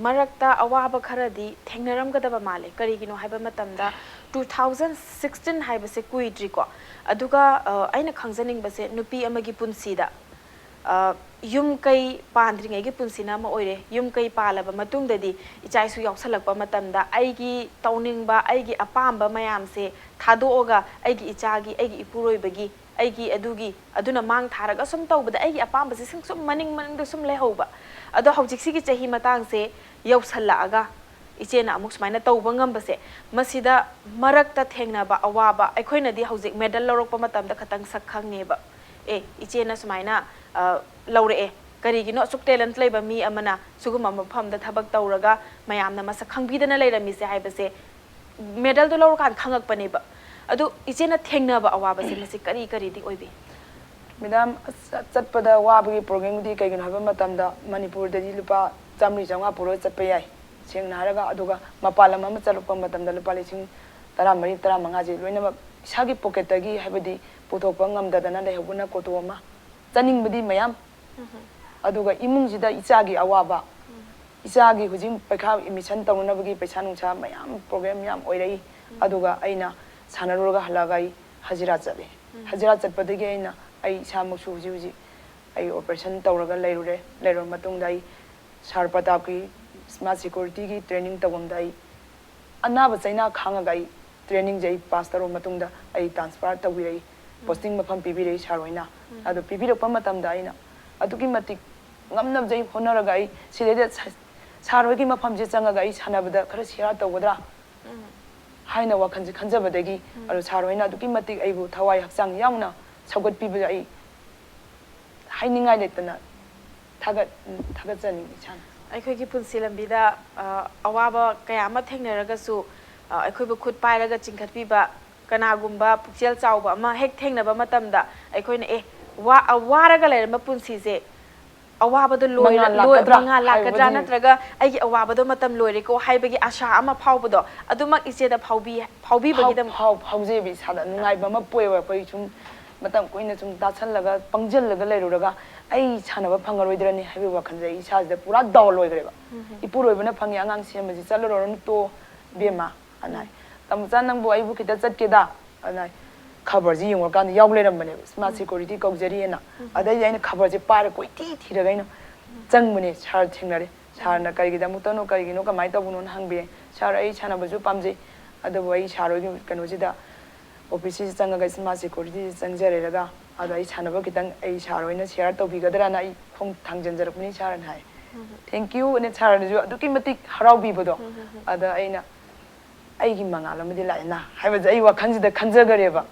ꯃꯔꯛꯇ ꯑꯋꯥꯕ ꯈꯔꯗꯤ ꯊꯦꯡꯅꯔꯝꯒꯗꯕ ꯃꯥꯜꯂꯦ꯫ ꯀꯔꯤꯒꯤꯅꯣ ꯍꯥꯏꯕ ꯃꯇꯝꯗ, two thousand sixteen ꯍꯥꯏꯕꯁꯦ ꯀꯨꯏꯗ꯭ꯔꯤꯀꯣ꯫ ꯑꯗꯨꯒ, ꯑ, ꯑꯩꯅ ꯈꯪꯖꯅꯤꯡꯕꯁꯦ, ꯅꯨꯄꯤ ꯑꯃꯒꯤ ꯄꯨꯟꯁꯤꯗ ꯑ, ꯌꯨꯝ ꯀꯩ ꯄꯥꯟꯗ꯭ꯔꯤꯉꯩꯒꯤ ꯄꯨꯟꯁꯤꯅ ꯑꯃ ꯑꯣꯏꯔꯦ꯫ ꯌꯨꯝ ꯀꯩ ꯄꯥꯜꯂꯕ ꯃꯇꯨꯡꯗꯗꯤ ꯏꯆꯥ ꯏꯁꯨ ꯌꯥꯎꯁꯜꯂꯛꯄ ꯃꯇꯝꯗ ꯑꯩꯒꯤ ꯇꯧꯅꯤꯡꯕ, ꯑꯩꯒꯤ ꯑꯄꯥꯝꯕ ꯃꯌꯥꯝꯁꯦ ꯊꯥꯗꯣꯛꯑꯒ ꯑꯩꯒꯤ ꯏꯆꯥꯒꯤ, ꯑꯩꯒꯤ ꯏꯄꯨꯔꯣꯏꯕꯒꯤ, ꯑꯩꯒꯤ ꯑꯗꯨꯒꯤ, ꯑꯗꯨꯅ ꯃꯥꯡ ꯊꯥꯔꯒ ꯁꯨꯝ ꯇꯧꯕꯗ ꯑꯩꯒꯤ ꯑꯄꯥꯝꯕꯁꯦ ꯁꯨꯝ, ꯁꯨꯝ ꯃꯅꯤꯡ ꯃꯅꯤꯡꯗ ꯁꯨꯝ ꯂꯩꯍꯧꯕ꯫ ꯑꯗꯣ ꯍꯧꯖꯤꯛꯁꯤꯒꯤ ꯆꯍꯤ ꯃꯇꯥꯡꯁꯦ ꯌꯧꯁꯜꯂꯛꯑꯒ ꯏꯆꯦꯅ ꯑꯃꯨꯛ ꯁꯨꯃꯥꯏꯅ ꯇꯧꯕ ꯉꯝꯕꯁꯦ, ꯃꯁꯤꯗ ꯃꯔꯛꯇ ꯊꯦꯡꯅꯕ ꯑꯋꯥꯕ, ꯑꯩꯈꯣꯏꯅꯗꯤ ꯍꯧꯖꯤꯛ ꯃꯦꯗꯜ ꯂꯧꯔꯛꯄ ꯃꯇꯝꯗ ꯈꯇꯪ ꯁꯛ ꯈꯪꯉꯦꯕ꯫ ꯑꯦ, ꯏꯆꯦꯅ ꯁꯨꯃꯥꯏꯅ, ꯑ, ꯂꯧꯔꯛꯑꯦ, ꯀꯔꯤꯒꯤꯅꯣ ꯑꯁꯨꯛ ꯇꯦꯂꯦꯟꯠ ꯂꯩꯕ ꯃꯤ ꯑꯃꯅ ꯁꯤꯒꯨꯝꯕ ꯃꯐꯝꯗ ꯊꯕꯛ ꯇꯧꯔꯒ ꯃꯌꯥꯝꯅ ꯃꯁꯛ ꯈꯪꯕꯤꯗꯅ ꯂꯩꯔꯝꯃꯤꯁꯦ ꯍꯥꯏꯕꯁꯦ ꯃꯦꯗꯜꯗꯣ ꯂꯧꯔꯀꯥꯟꯗ ꯈꯪꯉꯛꯄꯅꯦꯕ꯫ ꯑꯗꯨ ꯏꯆꯦꯅ ꯊꯦꯡꯅꯕ ꯑꯋꯥꯕꯁꯦ ꯃꯁꯤ ꯀꯔꯤ ꯀꯔꯤꯗꯤ ꯑꯣꯏꯕꯤ? ꯃꯦꯗꯥꯝ, ꯑꯁ, ꯆꯠꯄꯗ ꯋꯥꯕꯒꯤ ꯄ꯭ꯔꯣꯕ꯭ꯂꯦꯝꯗꯤ ꯀꯩꯒꯤꯅꯣ ꯍꯥꯏꯕ ꯃꯇꯝꯗ, ꯃꯅꯤꯄꯨꯔꯗꯗꯤ ꯂꯨꯄꯥ ꯆꯥꯝꯃꯔꯤ ꯆꯥꯝꯃꯉꯥ ꯄꯨꯔꯒ ꯆꯠꯄ ꯌꯥꯏ꯫ ꯁꯦꯡꯅ ꯍꯥꯏꯔꯒ, ꯑꯗꯨꯒ ꯃꯄꯥꯟ ꯂꯝ ꯑꯃ ꯆꯠꯂꯛꯄ ꯃꯇꯝꯗ ꯂꯨꯄꯥ ꯂꯤꯁꯤꯡ ꯇꯔꯥꯃꯔꯤ, ꯇꯔꯥꯃꯉꯥꯁꯦ ꯂꯣꯏꯅꯃꯛ ꯏꯁꯥꯒꯤ ꯄꯣꯀꯦꯠꯇꯒꯤ, ꯍꯥꯏꯕꯗꯤ ꯄꯨꯊꯣꯛꯄ ꯉꯝꯗꯗꯅ ꯂꯩꯍꯧꯕꯅ ꯀꯣꯇꯣ ꯑꯃ, ꯆꯥꯅꯤꯡꯕꯗꯤ ꯃꯌꯥꯝ, ꯑꯗꯨꯒ ꯏꯃꯨꯡꯁꯤꯗ ꯏꯆꯥꯒꯤ ꯑꯋꯥꯕ, ꯏꯆꯥꯒꯤ ꯍꯧꯖꯤꯛ ꯄꯩꯈꯥ ꯑꯦꯗꯃꯤꯁꯟ ꯇꯧꯅꯅꯕꯒꯤ ꯄꯩꯁꯥ ꯅꯨꯡꯁꯥ ꯃꯌꯥꯝ ꯄ꯭ꯔꯣꯕ꯭ꯂꯦꯝ ꯌꯥꯝ ꯑꯣꯏꯔꯛꯏ꯫ ꯑꯗꯨꯒ ꯑꯩꯅ ꯁꯥꯟꯅꯔꯨꯔꯒ ꯍꯜꯂꯛꯑꯒ ꯑꯩ ꯍꯖꯤꯔꯥ ꯆꯠꯂꯦ꯫ ꯍꯖꯤꯔꯥ ꯆꯠꯄꯗꯒꯤ ꯑꯩꯅ ꯑꯩ ꯏꯁꯥꯃꯛꯁꯨ ꯍꯧꯖꯤꯛ ꯍꯧꯖꯤꯛ ꯑꯩ ꯑꯣꯄꯔꯦꯁꯟ ꯇꯧꯔꯒ ꯂꯩꯔꯨꯔꯦ꯫ ꯂꯩꯔꯨꯔ ꯃꯇꯨꯡꯗ ꯑꯩ ꯁꯥꯔ ꯄ꯭ꯔꯇꯥꯞꯀꯤ ꯏꯁꯃꯥꯔꯠ ꯁꯦꯀ꯭ꯌꯨꯔꯤꯇꯤꯒꯤ ꯇ꯭ꯔꯦꯅꯤꯡ ꯇꯧꯐꯝꯗ ꯑꯩ ꯑꯅꯥꯕ ꯆꯩꯅꯥ ꯈꯥꯡꯉꯒ ꯑꯩ ꯇ꯭ꯔꯦꯅꯤꯡꯁꯦ ꯑꯩ ꯄꯥꯁ ꯇꯧꯔꯕ ꯃꯇꯨꯡꯗ ꯑꯩ ꯇ꯭ꯔꯥꯟꯁꯐꯔ ꯇꯧꯕꯤꯔꯛꯏ꯫ ꯄꯣꯁꯇꯤꯡ ꯃꯐꯝ ꯄꯤꯕꯤꯔꯛꯏ ꯁꯥꯔ ꯍꯣꯏꯅ꯫ ꯑꯗꯣ ꯄꯤꯕꯤꯔꯛꯄ ꯃꯇꯝꯗ ꯑꯩꯅ ꯑꯗꯨꯛꯀꯤ ꯃꯇꯤꯛ ꯉꯝꯅꯕꯁꯦ ꯑꯩ ꯍꯣꯠꯅꯔꯒ ꯑꯩ ꯁꯤꯗꯩꯗ ꯁ-, ꯁꯥꯔ ꯍꯣꯏꯒꯤ ꯃꯐꯝꯁꯦ ꯆꯪꯉꯒ ꯑꯩ ꯁꯥꯟꯅꯕꯗ ꯈꯔ ꯁꯤꯌꯥꯔ ꯇꯧꯒꯗ꯭ꯔꯥ ꯍꯥꯏꯅ ꯋꯥꯈꯜꯁꯦ ꯈꯟꯖꯕꯗꯒꯤ, ꯑꯗꯣ ꯁꯥꯔ ꯍꯣꯏꯅ ꯑꯗꯨꯛꯀꯤ ꯃꯇꯤꯛ ꯑꯩꯕꯨ ꯊꯋꯥꯏ ꯍꯛꯆꯥꯡ ꯌꯥꯎꯅ ꯁꯧꯒꯠꯄꯤꯕꯗ ꯑꯩ ꯍꯥꯏꯅꯤꯡꯉꯥꯏ ꯂꯩꯇꯅ ꯊꯥꯒꯠ-, ꯊꯥꯒꯠꯆꯅꯤꯡꯉꯤ ꯏꯁꯥꯅ꯫ ꯑꯩꯈꯣꯏꯒꯤ ꯄꯨꯟꯁꯤ ꯂꯝꯕꯤꯗ, ꯑ, ꯑꯋꯥꯕ ꯀꯌꯥ ꯑꯃ ꯊꯦꯡꯅꯔꯒꯁꯨ, ꯑ, ꯑꯩꯈꯣꯏꯕꯨ ꯈꯨꯠ ꯄꯥꯏꯔꯒ ꯆꯤꯡꯈꯠꯄꯤꯕ ꯀꯅꯥꯒꯨꯝꯕ ꯄꯨꯛꯆꯦꯜ ꯆꯥꯎꯕ ꯑꯃ ꯍꯦꯛ ꯊꯦꯡꯅꯕ ꯃꯇꯝꯗ ꯑꯩꯈꯣꯏꯅ, "ꯑꯦ, ꯋꯥ-, ꯑ, ꯋꯥꯔꯒ ꯂꯩꯔꯝꯕ ꯄꯨꯟꯁꯤꯁꯦ ꯑꯋꯥꯕꯗꯣ ꯂꯣꯏꯔ-, ꯃꯉꯥꯜ ꯂꯣꯏ-, ꯂꯥꯛꯀꯗ꯭ꯔꯥ ꯃꯉꯥꯜ ꯂꯥꯛꯀꯗ꯭ꯔꯥ, ꯍꯥꯏꯕꯗꯤ ꯅꯠꯇ꯭ꯔꯒ ꯑꯩꯒꯤ ꯑꯋꯥꯕꯗꯣ ꯃꯇꯝ ꯂꯣꯏꯔꯦꯀꯣ" ꯍꯥꯏꯕꯒꯤ ꯑꯥꯁꯥ ꯑꯃ ꯐꯥꯎꯕꯗꯣ, ꯑꯗꯨꯃꯛ ꯏꯆꯦꯗ ꯐꯥꯎꯕꯤ-, ꯐꯥꯎꯕꯤꯕꯒꯤꯗꯃꯛ ꯐꯥꯎ-, ꯐꯥꯎꯖꯩꯕ ꯏꯁꯥꯗ꯫ ꯅꯨꯡꯉꯥꯏꯕ ꯑꯃ ꯄꯣꯛꯑꯦꯕ꯫ ꯑꯩꯈꯣꯏ ꯁꯨꯝ ꯃꯇꯝ ꯀꯨꯏꯅ ꯁꯨꯝ ꯇꯥꯁꯜꯂꯒ, ꯄꯪꯁꯤꯜꯂꯒ ꯂꯩꯔꯨꯔꯒ ꯑꯩ ꯁꯥꯟꯅꯕ ꯐꯪꯉꯔꯣꯏꯗ꯭ꯔꯅꯤ ꯍꯥꯏꯕꯒꯤ ꯋꯥꯈꯜꯁꯦ ꯑꯩ ꯏꯁꯥꯁꯤꯗ ꯄꯨꯔꯥ ꯗꯥꯎꯟ ꯑꯣꯏꯈ꯭ꯔꯦꯕ꯫ ꯏꯄꯨꯔꯣꯏꯕꯅ "ꯐꯪꯉꯤ ꯑꯉꯥꯡ ꯁꯦꯝꯕꯁꯤ ꯆꯠꯂꯨꯔꯅꯨ, ꯇꯣ ꯕꯦꯝꯃ", ꯑꯅ ꯍꯥꯏ꯫ "ꯇꯥꯃꯣꯆꯥ, ꯅꯪꯕꯨ ꯑꯩꯕꯨ ꯈꯤꯇ ꯆꯠꯀꯦꯗ", ꯑꯅ ꯍꯥꯏ꯫ ꯈꯕꯔꯁꯤ ꯌꯦꯡꯉꯨꯔꯀꯥꯟꯗ ꯌꯥꯎ ꯂꯩꯔꯝꯕꯅꯦꯕ, ꯁ꯭ꯃꯥꯔꯠ ꯁꯦꯀ꯭ꯌꯨꯔꯤꯇꯤ ꯀꯧꯖꯔꯤꯑꯅ꯫ ꯑꯗꯩꯗꯤ ꯑꯩꯅ ꯈꯕꯔꯁꯦ ꯄꯥꯏꯔ ꯀꯣꯏꯊꯤ ꯊꯤꯔꯒ ꯑꯩꯅ ꯆꯪꯕꯅꯦ, ꯁꯥꯔ ꯊꯦꯡꯅꯔꯦ꯫ ꯁꯥꯔꯅ "ꯀꯔꯤꯒꯤꯗꯃꯛꯇꯅꯣ, ꯀꯔꯤꯒꯤꯅꯣ, ꯀꯃꯥꯏꯅ ꯇꯧꯕꯅꯣꯅ" ꯍꯪꯕꯤꯔꯦ꯫ "ꯁꯥꯔ, ꯑꯩ ꯁꯥꯟꯅꯕꯁꯨ ꯄꯥꯝꯖꯩ, ꯑꯗꯨꯕꯨ ꯑꯩ ꯁꯥꯔ ꯍꯣꯏꯒꯤ ꯀꯩꯅꯣꯁꯤꯗ, ꯑꯣꯐꯤꯁꯁꯤꯗ ꯆꯪꯉꯒ ꯁ꯭ꯃꯥꯔꯠ ꯁꯦꯀ꯭ꯌꯨꯔꯤꯇꯤꯁꯤ ꯆꯪꯖꯔꯦꯔꯒ, ꯑꯗꯣ ꯑꯩ ꯁꯥꯟꯅꯕ ꯈꯤꯇꯪ ꯑꯩ ꯁꯥꯔ ꯍꯣꯏꯅ ꯁꯤꯌꯥꯔ ꯇꯧꯕꯤꯒꯗ꯭ꯔꯥꯅ ꯑꯩ ꯈꯣꯡ ꯊꯥꯡꯖꯟꯖꯔꯛꯄꯅꯤ ꯁꯥꯔꯅ" ꯍꯥꯏ꯫ Thank you ꯑꯅ ꯁꯥꯔꯅꯁꯨ ꯑꯗꯨꯛꯀꯤ ꯃꯇꯤꯛ ꯍꯔꯥꯎꯕꯤꯕꯗꯣ꯫ ꯑꯗ ꯑꯩꯅ "ꯑꯩꯒꯤ ꯃꯉꯥꯜ ꯑꯃꯗꯤ ꯂꯥꯛꯑꯦꯅ" ꯍꯥꯏꯕꯁꯦ ꯑꯩ ꯋꯥꯈꯜꯁꯤꯗ ꯈꯟꯖꯈꯔꯦꯕ꯫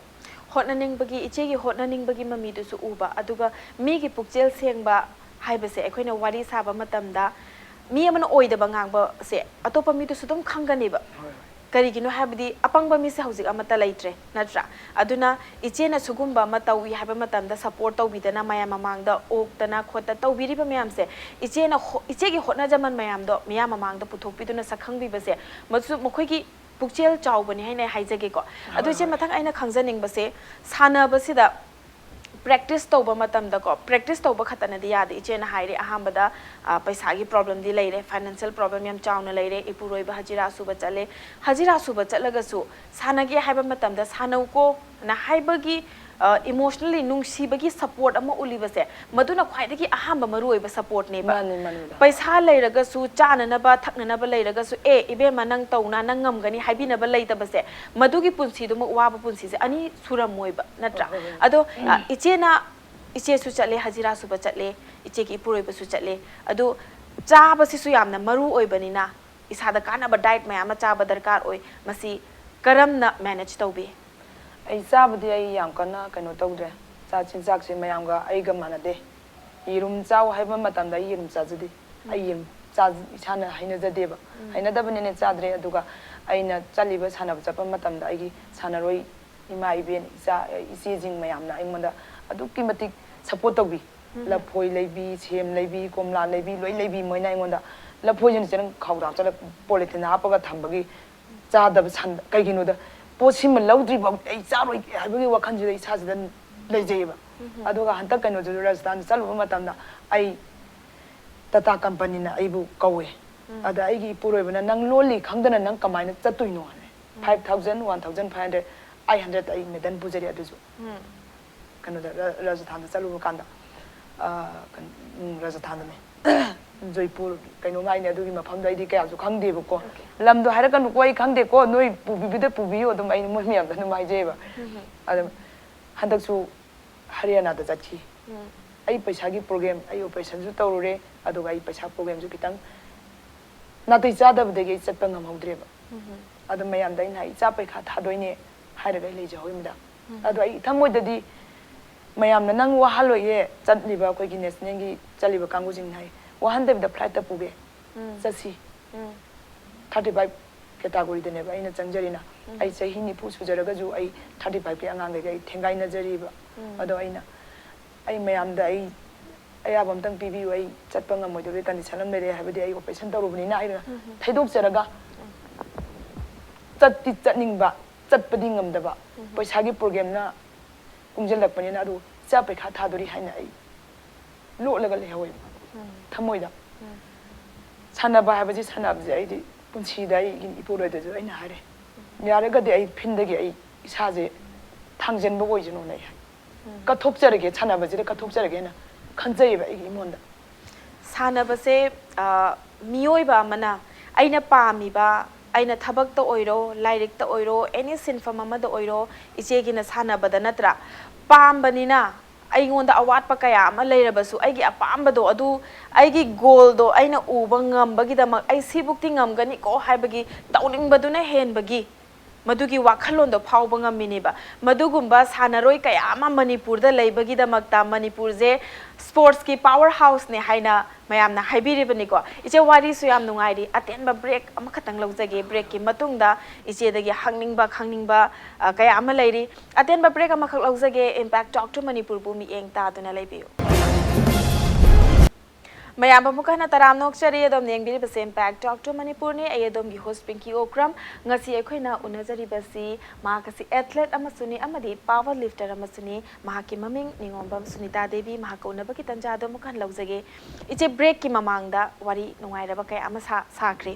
ꯍꯣꯠꯅꯅꯤꯡꯕꯒꯤ, ꯏꯆꯦꯒꯤ ꯍꯣꯠꯅꯅꯤꯡꯕꯒꯤ ꯃꯃꯤꯗꯨꯁꯨ ꯎꯕ, ꯑꯗꯨꯒ ꯃꯤꯒꯤ ꯄꯨꯛꯆꯦꯜ ꯁꯦꯡꯕ ꯍꯥꯏꯕꯁꯦ ꯑꯩꯈꯣꯏꯅ ꯋꯥꯔꯤ ꯁꯥꯕ ꯃꯇꯝꯗ ꯃꯤ ꯑꯃꯅ ꯑꯣꯏꯗꯕ ꯉꯥꯡꯕꯁꯦ ꯑꯇꯣꯞꯄ ꯃꯤꯗꯨꯁꯨ ꯑꯗꯨꯝ ꯈꯪꯒꯅꯦꯕ꯫ ꯀꯔꯤꯒꯤꯅꯣ ꯍꯥꯏꯕꯗꯤ ꯑꯄꯪꯕ ꯃꯤꯁꯦ ꯍꯧꯖꯤꯛ ꯑꯃꯠꯇ ꯂꯩꯇ꯭ꯔꯦ, ꯅꯠꯇ꯭ꯔꯥ? ꯑꯗꯨꯅ ꯏꯆꯦꯅ ꯁꯤꯒꯨꯝꯕ ꯑꯃ ꯇꯧꯏ ꯍꯥꯏꯕ ꯃꯇꯝꯗ ꯁꯄꯣꯔꯠ ꯇꯧꯕꯤꯗꯅ, ꯃꯌꯥꯝ ꯃꯃꯥꯡꯗ ꯑꯣꯛꯇꯅ ꯈꯣꯠꯇ ꯇꯧꯕꯤꯔꯤꯕ ꯃꯌꯥꯝꯁꯦ, ꯏꯆꯦꯅ ꯍꯣ-, ꯏꯆꯦꯒꯤ ꯍꯣꯠꯅꯖꯃꯟ ꯃꯌꯥꯝꯗꯣ ꯃꯤꯌꯥꯝ ꯃꯃꯥꯡꯗ ꯄꯨꯊꯣꯛꯄꯤꯗꯨꯅ ꯁꯛꯈꯪꯕꯤꯕꯁꯦ, ꯃꯁꯨ ꯃꯈꯣꯏꯒꯤ ꯄꯨꯛꯆꯦꯜ ꯆꯥꯎꯕꯅꯤ ꯍꯥꯏꯅ ꯑꯩ ꯍꯥꯏꯖꯒꯦꯀꯣ꯫ ꯑꯗꯨ ꯏꯆꯦ, ꯃꯊꯪ ꯑꯩꯅ ꯈꯪꯖꯅꯤꯡꯕꯁꯦ, ꯁꯥꯟꯅꯕꯁꯤꯗ ꯄ꯭ꯔꯦꯛꯇꯤꯁ ꯇꯧꯕ ꯃꯇꯝꯗꯀꯣ, ꯄ꯭ꯔꯦꯛꯇꯤꯁ ꯇꯧꯕ ꯈꯛꯇꯅꯗꯤ ꯌꯥꯗꯦ꯫ ꯏꯆꯦꯅ ꯍꯥꯏꯔꯦ, ꯑꯍꯥꯟꯕꯗ, ꯑ, ꯄꯩꯁꯥꯒꯤ ꯄ꯭ꯔꯣꯕ꯭ꯂꯦꯝꯗꯤ ꯂꯩꯔꯦ, ꯐꯥꯏꯅꯥꯟꯁꯤꯌꯦꯜ ꯄ꯭ꯔꯣꯕ꯭ꯂꯦꯝ ꯌꯥꯝ ꯆꯥꯎꯅ ꯂꯩꯔꯦ, ꯏꯄꯨꯔꯣꯏꯕ ꯍꯖꯤꯔꯥ ꯁꯨꯕ ꯆꯠꯂꯦ꯫ ꯍꯖꯤꯔꯥ ꯁꯨꯕ ꯆꯠꯂꯒꯁꯨ ꯁꯥꯟꯅꯒꯦ ꯍꯥꯏꯕ ꯃꯇꯝꯗ ꯁꯥꯟꯅꯧꯀꯣ ꯅ ꯍꯥꯏꯕꯒꯤ, ꯑ, ꯏꯃꯣꯁꯅꯦꯜꯂꯤ ꯅꯨꯡꯁꯤꯕꯒꯤ ꯁꯄꯣꯔꯠ ꯑꯃ ꯎꯠꯂꯤꯕꯁꯦ, ꯃꯗꯨꯅ ꯈ꯭ꯋꯥꯏꯗꯒꯤ ꯑꯍꯥꯟꯕ ꯃꯔꯨꯑꯣꯏꯕ ꯁꯄꯣꯔꯠꯅꯦꯕ꯫ ꯃꯥꯅꯤ, ꯃꯥꯅꯤ, ꯃꯦꯗꯥꯝ꯫ ꯄꯩꯁꯥ ꯂꯩꯔꯒꯁꯨ, ꯆꯥꯅꯅꯕ ꯊꯛꯅꯅꯕ ꯂꯩꯔꯒꯁꯨ, "ꯑꯦ, ꯏꯕꯦꯝꯃ, ꯅꯪ ꯇꯧꯅ, ꯅꯪ ꯉꯝꯒꯅꯤ" ꯍꯥꯏꯕꯤꯅꯕ ꯂꯩꯇꯕꯁꯦ, ꯃꯗꯨꯒꯤ ꯄꯨꯟꯁꯤꯗꯨꯃꯛ ꯋꯥꯕ ꯄꯨꯟꯁꯤꯁꯦ ꯑꯅꯤ ꯁꯨꯔꯝꯃꯣꯏꯕ, ꯅꯠꯇ꯭ꯔꯥ? ꯍꯣꯏ, ꯍꯣꯏ, ꯍꯣꯏ꯫ ꯑꯗꯣ, ꯑ, ꯏꯆꯦꯅ, ꯏꯆꯦꯁꯨ ꯆꯠꯂꯦ, ꯍꯖꯤꯔꯥꯁꯨꯕ ꯆꯠꯂꯦ, ꯏꯆꯦꯒꯤ ꯏꯄꯨꯔꯣꯏꯕꯁꯨ ꯆꯠꯂꯦ꯫ ꯑꯗꯨ ꯆꯥꯕꯁꯤꯁꯨ ꯌꯥꯝꯅ ꯃꯔꯨ ꯑꯣꯏꯕꯅꯤꯅ, ꯏꯁꯥꯗ ꯀꯥꯟꯅꯕ ꯗꯥꯏꯠ ꯃꯌꯥꯝ ꯑꯃ ꯆꯥꯕ ꯗꯔꯀꯥꯔ ꯑꯣꯏ꯫ ꯃꯁꯤ ꯀꯔꯝꯅ ꯃꯦꯅꯦꯖ ꯇꯧꯕꯤ? ꯑꯩ ꯆꯥꯕꯗꯤ ꯑꯩ ꯌꯥꯝ ꯀꯟꯅ ꯀꯩꯅꯣ ꯇꯧꯗ꯭ꯔꯦ꯫ ꯆꯥ-, ꯆꯤꯟꯖꯥꯛꯁꯦ ꯃꯌꯥꯝꯒ ꯑꯩꯒ ꯃꯥꯟꯅꯗꯦ꯫ ꯌꯦꯔꯨꯝ ꯆꯥꯎ ꯍꯥꯏꯕ ꯃꯇꯝꯗ ꯑꯩ ꯌꯦꯔꯨꯝ ꯆꯥꯖꯗꯦ꯫ ꯑꯩ ꯌꯦꯔꯨꯝ ꯆꯥ-, ꯏꯁꯥꯅ ꯍꯩꯅꯖꯗꯦꯕ꯫ ꯍꯩꯅꯗꯕꯅꯤꯅ ꯆꯥꯗ꯭ꯔꯦ꯫ ꯑꯗꯨꯒ ꯑꯩꯅ ꯆꯠꯂꯤꯕ ꯁꯥꯟꯅꯕ ꯆꯠꯄ ꯃꯇꯝꯗ ꯑꯩꯒꯤ ꯁꯥꯟꯅꯔꯣꯏ ꯏꯃꯥ ꯏꯕꯦꯟ, ꯏꯆꯥ, ꯏꯆꯦꯁꯤꯡ ꯃꯌꯥꯝꯅ ꯑꯩꯉꯣꯟꯗ ꯑꯗꯨꯛꯀꯤ ꯃꯇꯤꯛ ꯁꯄꯣꯔꯠ ꯇꯧꯕꯤ꯫ ꯂꯐꯣꯏ ꯂꯩꯕꯤ, ꯁꯦꯝ ꯂꯩꯕꯤ, ꯀꯣꯝꯂꯥ ꯂꯩꯕꯤ, ꯂꯣꯏ ꯂꯩꯕꯤ꯫ ꯃꯣꯏꯅ ꯑꯩꯉꯣꯟꯗ ꯂꯐꯣꯏꯁꯤꯅ ꯆꯦꯔꯪ ꯈꯥꯎꯗꯥ ꯆꯠꯂ ꯄꯣꯂꯤꯊꯤꯟ ꯍꯥꯞꯄꯒ ꯊꯝꯕꯒꯤ ꯆꯥꯗꯕ ꯁꯟ-, ꯀꯩꯒꯤꯅꯣꯗ ꯄꯣꯠꯁꯤꯃ ꯂꯧꯗ꯭ꯔꯤꯐꯥꯎ ꯑꯩ ꯆꯥꯔꯣꯏ ꯍꯥꯏꯕꯒꯤ ꯋꯥꯈꯜꯁꯤꯗ ꯏꯁꯥꯁꯤꯗ ꯂꯩꯖꯩꯌꯦꯕ꯫ ꯑꯗꯨꯒ ꯍꯟꯗꯛ ꯀꯩꯅꯣꯗꯁꯨ ꯔꯥꯖꯁꯊꯥꯟꯗ ꯆꯠꯂꯨꯕ ꯃꯇꯝꯗ ꯑꯩ ꯇꯥꯇꯥ ꯀꯝꯄꯅꯤꯅ ꯑꯩꯕꯨ ꯀꯧꯋꯦ꯫ ꯑꯗ ꯑꯩꯒꯤ ꯏꯄꯨꯔꯣꯏꯕꯅ, "ꯅꯪ ꯂꯣꯜꯂꯤ ꯈꯪꯗꯅ ꯅꯪ ꯀꯃꯥꯏꯅ ꯆꯠꯇꯣꯏꯅꯣ?" ꯍꯥꯏ꯫ "Five thousand, one thousand five hundred ꯑꯩ ꯍꯟꯗꯛ ꯑꯩ ꯃꯦꯗꯜ ꯄꯨꯖꯔꯤ꯫ ꯑꯗꯨꯁꯨ ꯀꯩꯅꯣꯗ ꯔ- ꯔꯥꯖꯁꯊꯥꯟꯗ ꯆꯠꯂꯨꯕ ꯀꯥꯟꯗ, ꯑ, ꯀꯩꯅꯣ, ꯎꯝ, ꯔꯥꯖꯁꯊꯥꯟꯗꯅꯦ, ꯖꯣꯏꯄꯨꯔ ꯀꯩꯅꯣꯝ ꯍꯥꯏꯅꯦ꯫ ꯑꯗꯨꯒꯤ ꯃꯐꯝꯗꯣ ꯑꯩꯗꯤ ꯀꯌꯥꯁꯨ ꯈꯪꯗꯦꯕꯀꯣ꯫ ꯂꯝꯗꯣ ꯍꯥꯏꯔꯛꯀꯅꯨꯀꯣ, ꯑꯩ ꯈꯪꯗꯦꯀꯣ, ꯅꯣꯏ ꯄꯨꯕꯤꯕꯗ ꯄꯨꯕꯤꯌꯨ ꯑꯗꯨꯝ, ꯑꯩꯅ ꯃꯣꯏ ꯃꯌꯥꯝꯗ ꯑꯗꯨꯝ ꯍꯥꯏꯖꯩꯑꯕ꯫ ꯑꯗꯣ ꯍꯟꯗꯛꯁꯨ ꯍꯔꯤꯌꯥꯅꯥꯗ ꯆꯠꯈꯤ꯫ ꯑꯩ ꯄꯩꯁꯥꯒꯤ ꯄ꯭ꯔꯣꯕ꯭ꯂꯦꯝ, ꯑꯩ ꯑꯣꯄꯔꯦꯁꯟꯁꯨ ꯇꯧꯔꯨꯔꯦ, ꯑꯗꯨꯒ ꯑꯩ ꯄꯩꯁꯥ ꯄ꯭ꯔꯣꯕ꯭ꯂꯦꯝꯁꯨ ꯈꯤꯇꯪ ꯅꯥꯇꯩ ꯆꯥꯗꯕꯗꯒꯤ ꯑꯩ ꯆꯠꯄ ꯉꯝꯍꯧꯗ꯭ꯔꯦꯕ꯫ ꯑꯗꯣ ꯃꯌꯥꯝꯗ ꯑꯩꯅ ꯍꯥꯏ, "ꯏꯆꯥ ꯄꯩꯈꯥ ꯊꯥꯗꯣꯏꯅꯦ" ꯍꯥꯏꯔꯒ ꯑꯩ ꯂꯩꯖꯍꯧꯔꯤꯃꯤꯗ꯫ ꯑꯗꯣ ꯑꯩ ꯊꯃꯣꯏꯗꯗꯤ ꯃꯌꯥꯝꯅ, "ꯅꯪ ꯋꯥꯍꯜꯂꯣꯏꯌꯦ, ꯆꯠꯂꯤꯕ ꯑꯩꯈꯣꯏꯒꯤ ꯅꯦꯁꯅꯦꯜꯒꯤ ꯆꯠꯂꯤꯕ ꯀꯥꯡꯕꯨꯁꯤꯡꯅ ꯍꯥꯏ, ꯋꯥꯍꯟꯗꯕꯤꯗ ꯐ꯭ꯂꯥꯏꯠꯇ ꯄꯨꯒꯦ, ꯆꯠꯁꯤ, ꯊꯥꯔꯇꯤ ꯐꯥꯏꯚ ꯀꯦꯇꯥꯒꯣꯔꯤꯗꯅꯦꯕ ꯑꯩꯅ ꯆꯪꯖꯔꯤꯅ꯫ ꯑꯩ ꯆꯍꯤ ꯅꯤꯐꯨ ꯁꯨꯖꯔꯒꯁꯨ ꯑꯩ ꯊꯥꯔꯇꯤ ꯐꯥꯏꯚꯀꯤ ꯑꯉꯥꯡꯈꯩꯒ ꯑꯩ ꯊꯦꯡꯒꯥꯏꯅꯖꯔꯤꯕ꯫ ꯑꯗꯣ ꯑꯩꯅ, ꯑꯩ ꯃꯌꯥꯝꯗ ꯑꯩ ꯑꯌꯥꯕ ꯑꯝꯇꯪ ꯄꯤꯕꯤꯌꯨ, ꯑꯩ ꯆꯠꯄ ꯉꯝꯃꯣꯏꯗꯕꯒꯤ ꯀꯟꯗꯤꯁꯟ ꯑꯃ ꯂꯩꯔꯦ" ꯍꯥꯏꯕꯗꯤ ꯑꯩ ꯑꯣꯄꯔꯦꯁꯟ ꯇꯧꯔꯨꯕꯅꯤꯅ ꯍꯥꯏꯅ ꯊꯩꯗꯣꯛꯆꯔꯒ, ꯆꯠꯇꯤ ꯆꯠꯅꯤꯡꯕ, ꯆꯠꯄꯗꯤ ꯉꯝꯗꯕ, ꯄꯩꯁꯥꯒꯤ ꯄ꯭ꯔꯣꯕ꯭ꯂꯦꯝꯅ ꯀꯨꯡꯁꯤꯜꯂꯛꯄꯅꯤꯅ, ꯑꯗꯨ ꯏꯆꯥ ꯄꯩꯈꯥ ꯊꯥꯗꯣꯔꯤ ꯍꯥꯏꯅ ꯑꯩ ꯂꯣꯠꯂꯒ ꯂꯩꯍꯧꯋꯦꯕ ꯊꯃꯣꯏꯗ꯫ ꯁꯥꯟꯅꯕ ꯍꯥꯏꯕꯁꯤ, ꯁꯥꯟꯅꯕꯁꯦ ꯑꯩꯗꯤ ꯄꯨꯟꯁꯤꯗ ꯑꯩꯒꯤ ꯏꯄꯨꯔꯣꯏꯗꯁꯨ ꯑꯩꯅ ꯍꯥꯏꯔꯦ, "ꯌꯥꯔꯒꯗꯤ ꯑꯩ ꯐꯤꯜꯗꯒꯤ ꯑꯩ ꯏꯁꯥꯁꯦ ꯊꯥꯡꯖꯟꯕ ꯑꯣꯏꯁꯅꯨꯅ" ꯑꯩ ꯍꯥꯏ꯫ "ꯀꯠꯊꯣꯛꯆꯔꯒꯦ, ꯁꯥꯟꯅꯕꯁꯤꯗ ꯀꯠꯊꯣꯛꯆꯔꯒꯦꯅ" ꯈꯟꯖꯩꯌꯦꯕ ꯑꯩꯒꯤ ꯏꯃꯣꯟꯗ꯫ ꯁꯥꯟꯅꯕꯁꯦ, ꯑ, ꯃꯤꯑꯣꯏꯕ ꯑꯃꯅ ꯑꯩꯅ ꯄꯥꯝꯃꯤꯕ, ꯑꯩꯅ ꯊꯕꯛꯇ ꯑꯣꯏꯔꯣ, ꯂꯥꯏꯔꯤꯛꯇ ꯑꯣꯏꯔꯣ, ꯑꯦꯅꯤ ꯁꯤꯟꯐꯝ ꯑꯃꯗ ꯑꯣꯏꯔꯣ, ꯏꯆꯦꯒꯤꯅ ꯁꯥꯟꯅꯕꯗ ꯅꯠꯇ꯭ꯔꯥ? ꯄꯥꯝꯕꯅꯤꯅ ꯑꯩꯉꯣꯟꯗ ꯑꯋꯥꯠꯄ ꯀꯌꯥ ꯑꯃ ꯂꯩꯔꯕꯁꯨ, ꯑꯩꯒꯤ ꯑꯄꯥꯝꯕꯗꯣ ꯑꯗꯨ, ꯑꯩꯒꯤ ꯒꯣꯜꯗꯣ ꯑꯩꯅ ꯎꯕ ꯉꯝꯕꯒꯤꯗꯃꯛ, ꯑꯩ ꯁꯤꯕꯨꯛꯇꯤ ꯉꯝꯒꯅꯤꯀꯣ ꯍꯥꯏꯕꯒꯤ ꯇꯧꯅꯤꯡꯕꯗꯨꯅ ꯍꯦꯟꯕꯒꯤ ꯃꯗꯨꯒꯤ ꯋꯥꯈꯜꯂꯣꯟꯗꯣ ꯐꯥꯎꯕ ꯉꯝꯃꯤꯅꯦꯕ꯫ ꯃꯗꯨꯒꯨꯝꯕ ꯁꯥꯟꯅꯔꯣꯏ ꯀꯌꯥ ꯑꯃ ꯃꯅꯤꯄꯨꯔꯗ ꯂꯩꯕꯒꯤꯗꯃꯛꯇ, ꯃꯅꯤꯄꯨꯔꯁꯦ ꯁ꯭ꯄꯣꯔꯠꯁꯀꯤ ꯄꯥꯋꯔ ꯍꯥꯎꯁꯅꯦ ꯍꯥꯏꯅ ꯃꯌꯥꯝꯅ ꯍꯥꯏꯕꯤꯔꯤꯕꯅꯤꯀꯣ꯫ ꯏꯆꯦ, ꯋꯥꯔꯤꯁꯨ ꯌꯥꯝ ꯅꯨꯡꯉꯥꯏꯔꯤ꯫ ꯑꯇꯦꯟꯕ ꯕ꯭ꯔꯦꯛ ꯑꯃꯈꯛꯇꯪ ꯂꯧꯖꯒꯦ꯫ ꯕ꯭ꯔꯦꯛꯀꯤ ꯃꯇꯨꯡꯗ ꯏꯆꯦꯗꯒꯤ ꯍꯪꯅꯤꯡꯕ, ꯈꯪꯅꯤꯡꯕ, ꯑ, ꯀꯌꯥ ꯑꯃ ꯂꯩꯔꯤ꯫ ꯑꯇꯦꯟꯕ ꯕ꯭ꯔꯦꯛ ꯑꯃꯈꯛ ꯂꯧꯖꯒꯦ꯫ Impact Talk to ꯃꯅꯤꯄꯨꯔꯕꯨ ꯃꯤꯠꯌꯦꯡ ꯇꯥꯗꯨꯅ ꯂꯩꯕꯤꯌꯨ꯫ ꯃꯌꯥꯝ ꯑꯃꯨꯛ ꯍꯟꯅ ꯇꯔꯥꯝꯅ ꯑꯣꯛꯆꯔꯤ꯫ ꯑꯗꯣꯝꯅ ꯌꯦꯡꯕꯤꯔꯤꯕꯁꯦ Impact Talk to ꯃꯅꯤꯄꯨꯔꯅꯤ꯫ ꯑꯩ ꯑꯗꯣꯝꯒꯤ host ꯄꯤꯡꯀꯤ ꯑꯣꯀ꯭ꯔꯝ꯫ ꯉꯁꯤ ꯑꯩꯈꯣꯏꯅ ꯎꯅꯖꯔꯤꯕꯁꯤ ꯃꯍꯥꯛ ꯑꯁꯤ athlete ꯑꯃꯁꯨꯅꯤ ꯑꯃꯗꯤ power lifter ꯑꯃꯁꯨꯅꯤ꯫ ꯃꯍꯥꯛꯀꯤ ꯃꯃꯤꯡ ꯅꯤꯉꯣꯝꯕꯝ ꯁꯨꯅꯤꯇꯥ ꯗꯦꯕꯤ꯫ ꯃꯍꯥꯛꯀ ꯎꯅꯕꯒꯤ ꯇꯟꯖꯥ ꯑꯗꯨ ꯑꯃꯨꯛ ꯍꯟꯅ ꯂꯧꯖꯒꯦ꯫ ꯏꯆꯦ, ꯕ꯭ꯔꯦꯛꯀꯤ ꯃꯃꯥꯡꯗ ꯋꯥꯔꯤ ꯅꯨꯡꯉꯥꯏꯔꯕ ꯀꯌꯥ ꯑꯃ ꯁꯥ-, ꯁꯥꯈ꯭ꯔꯦ꯫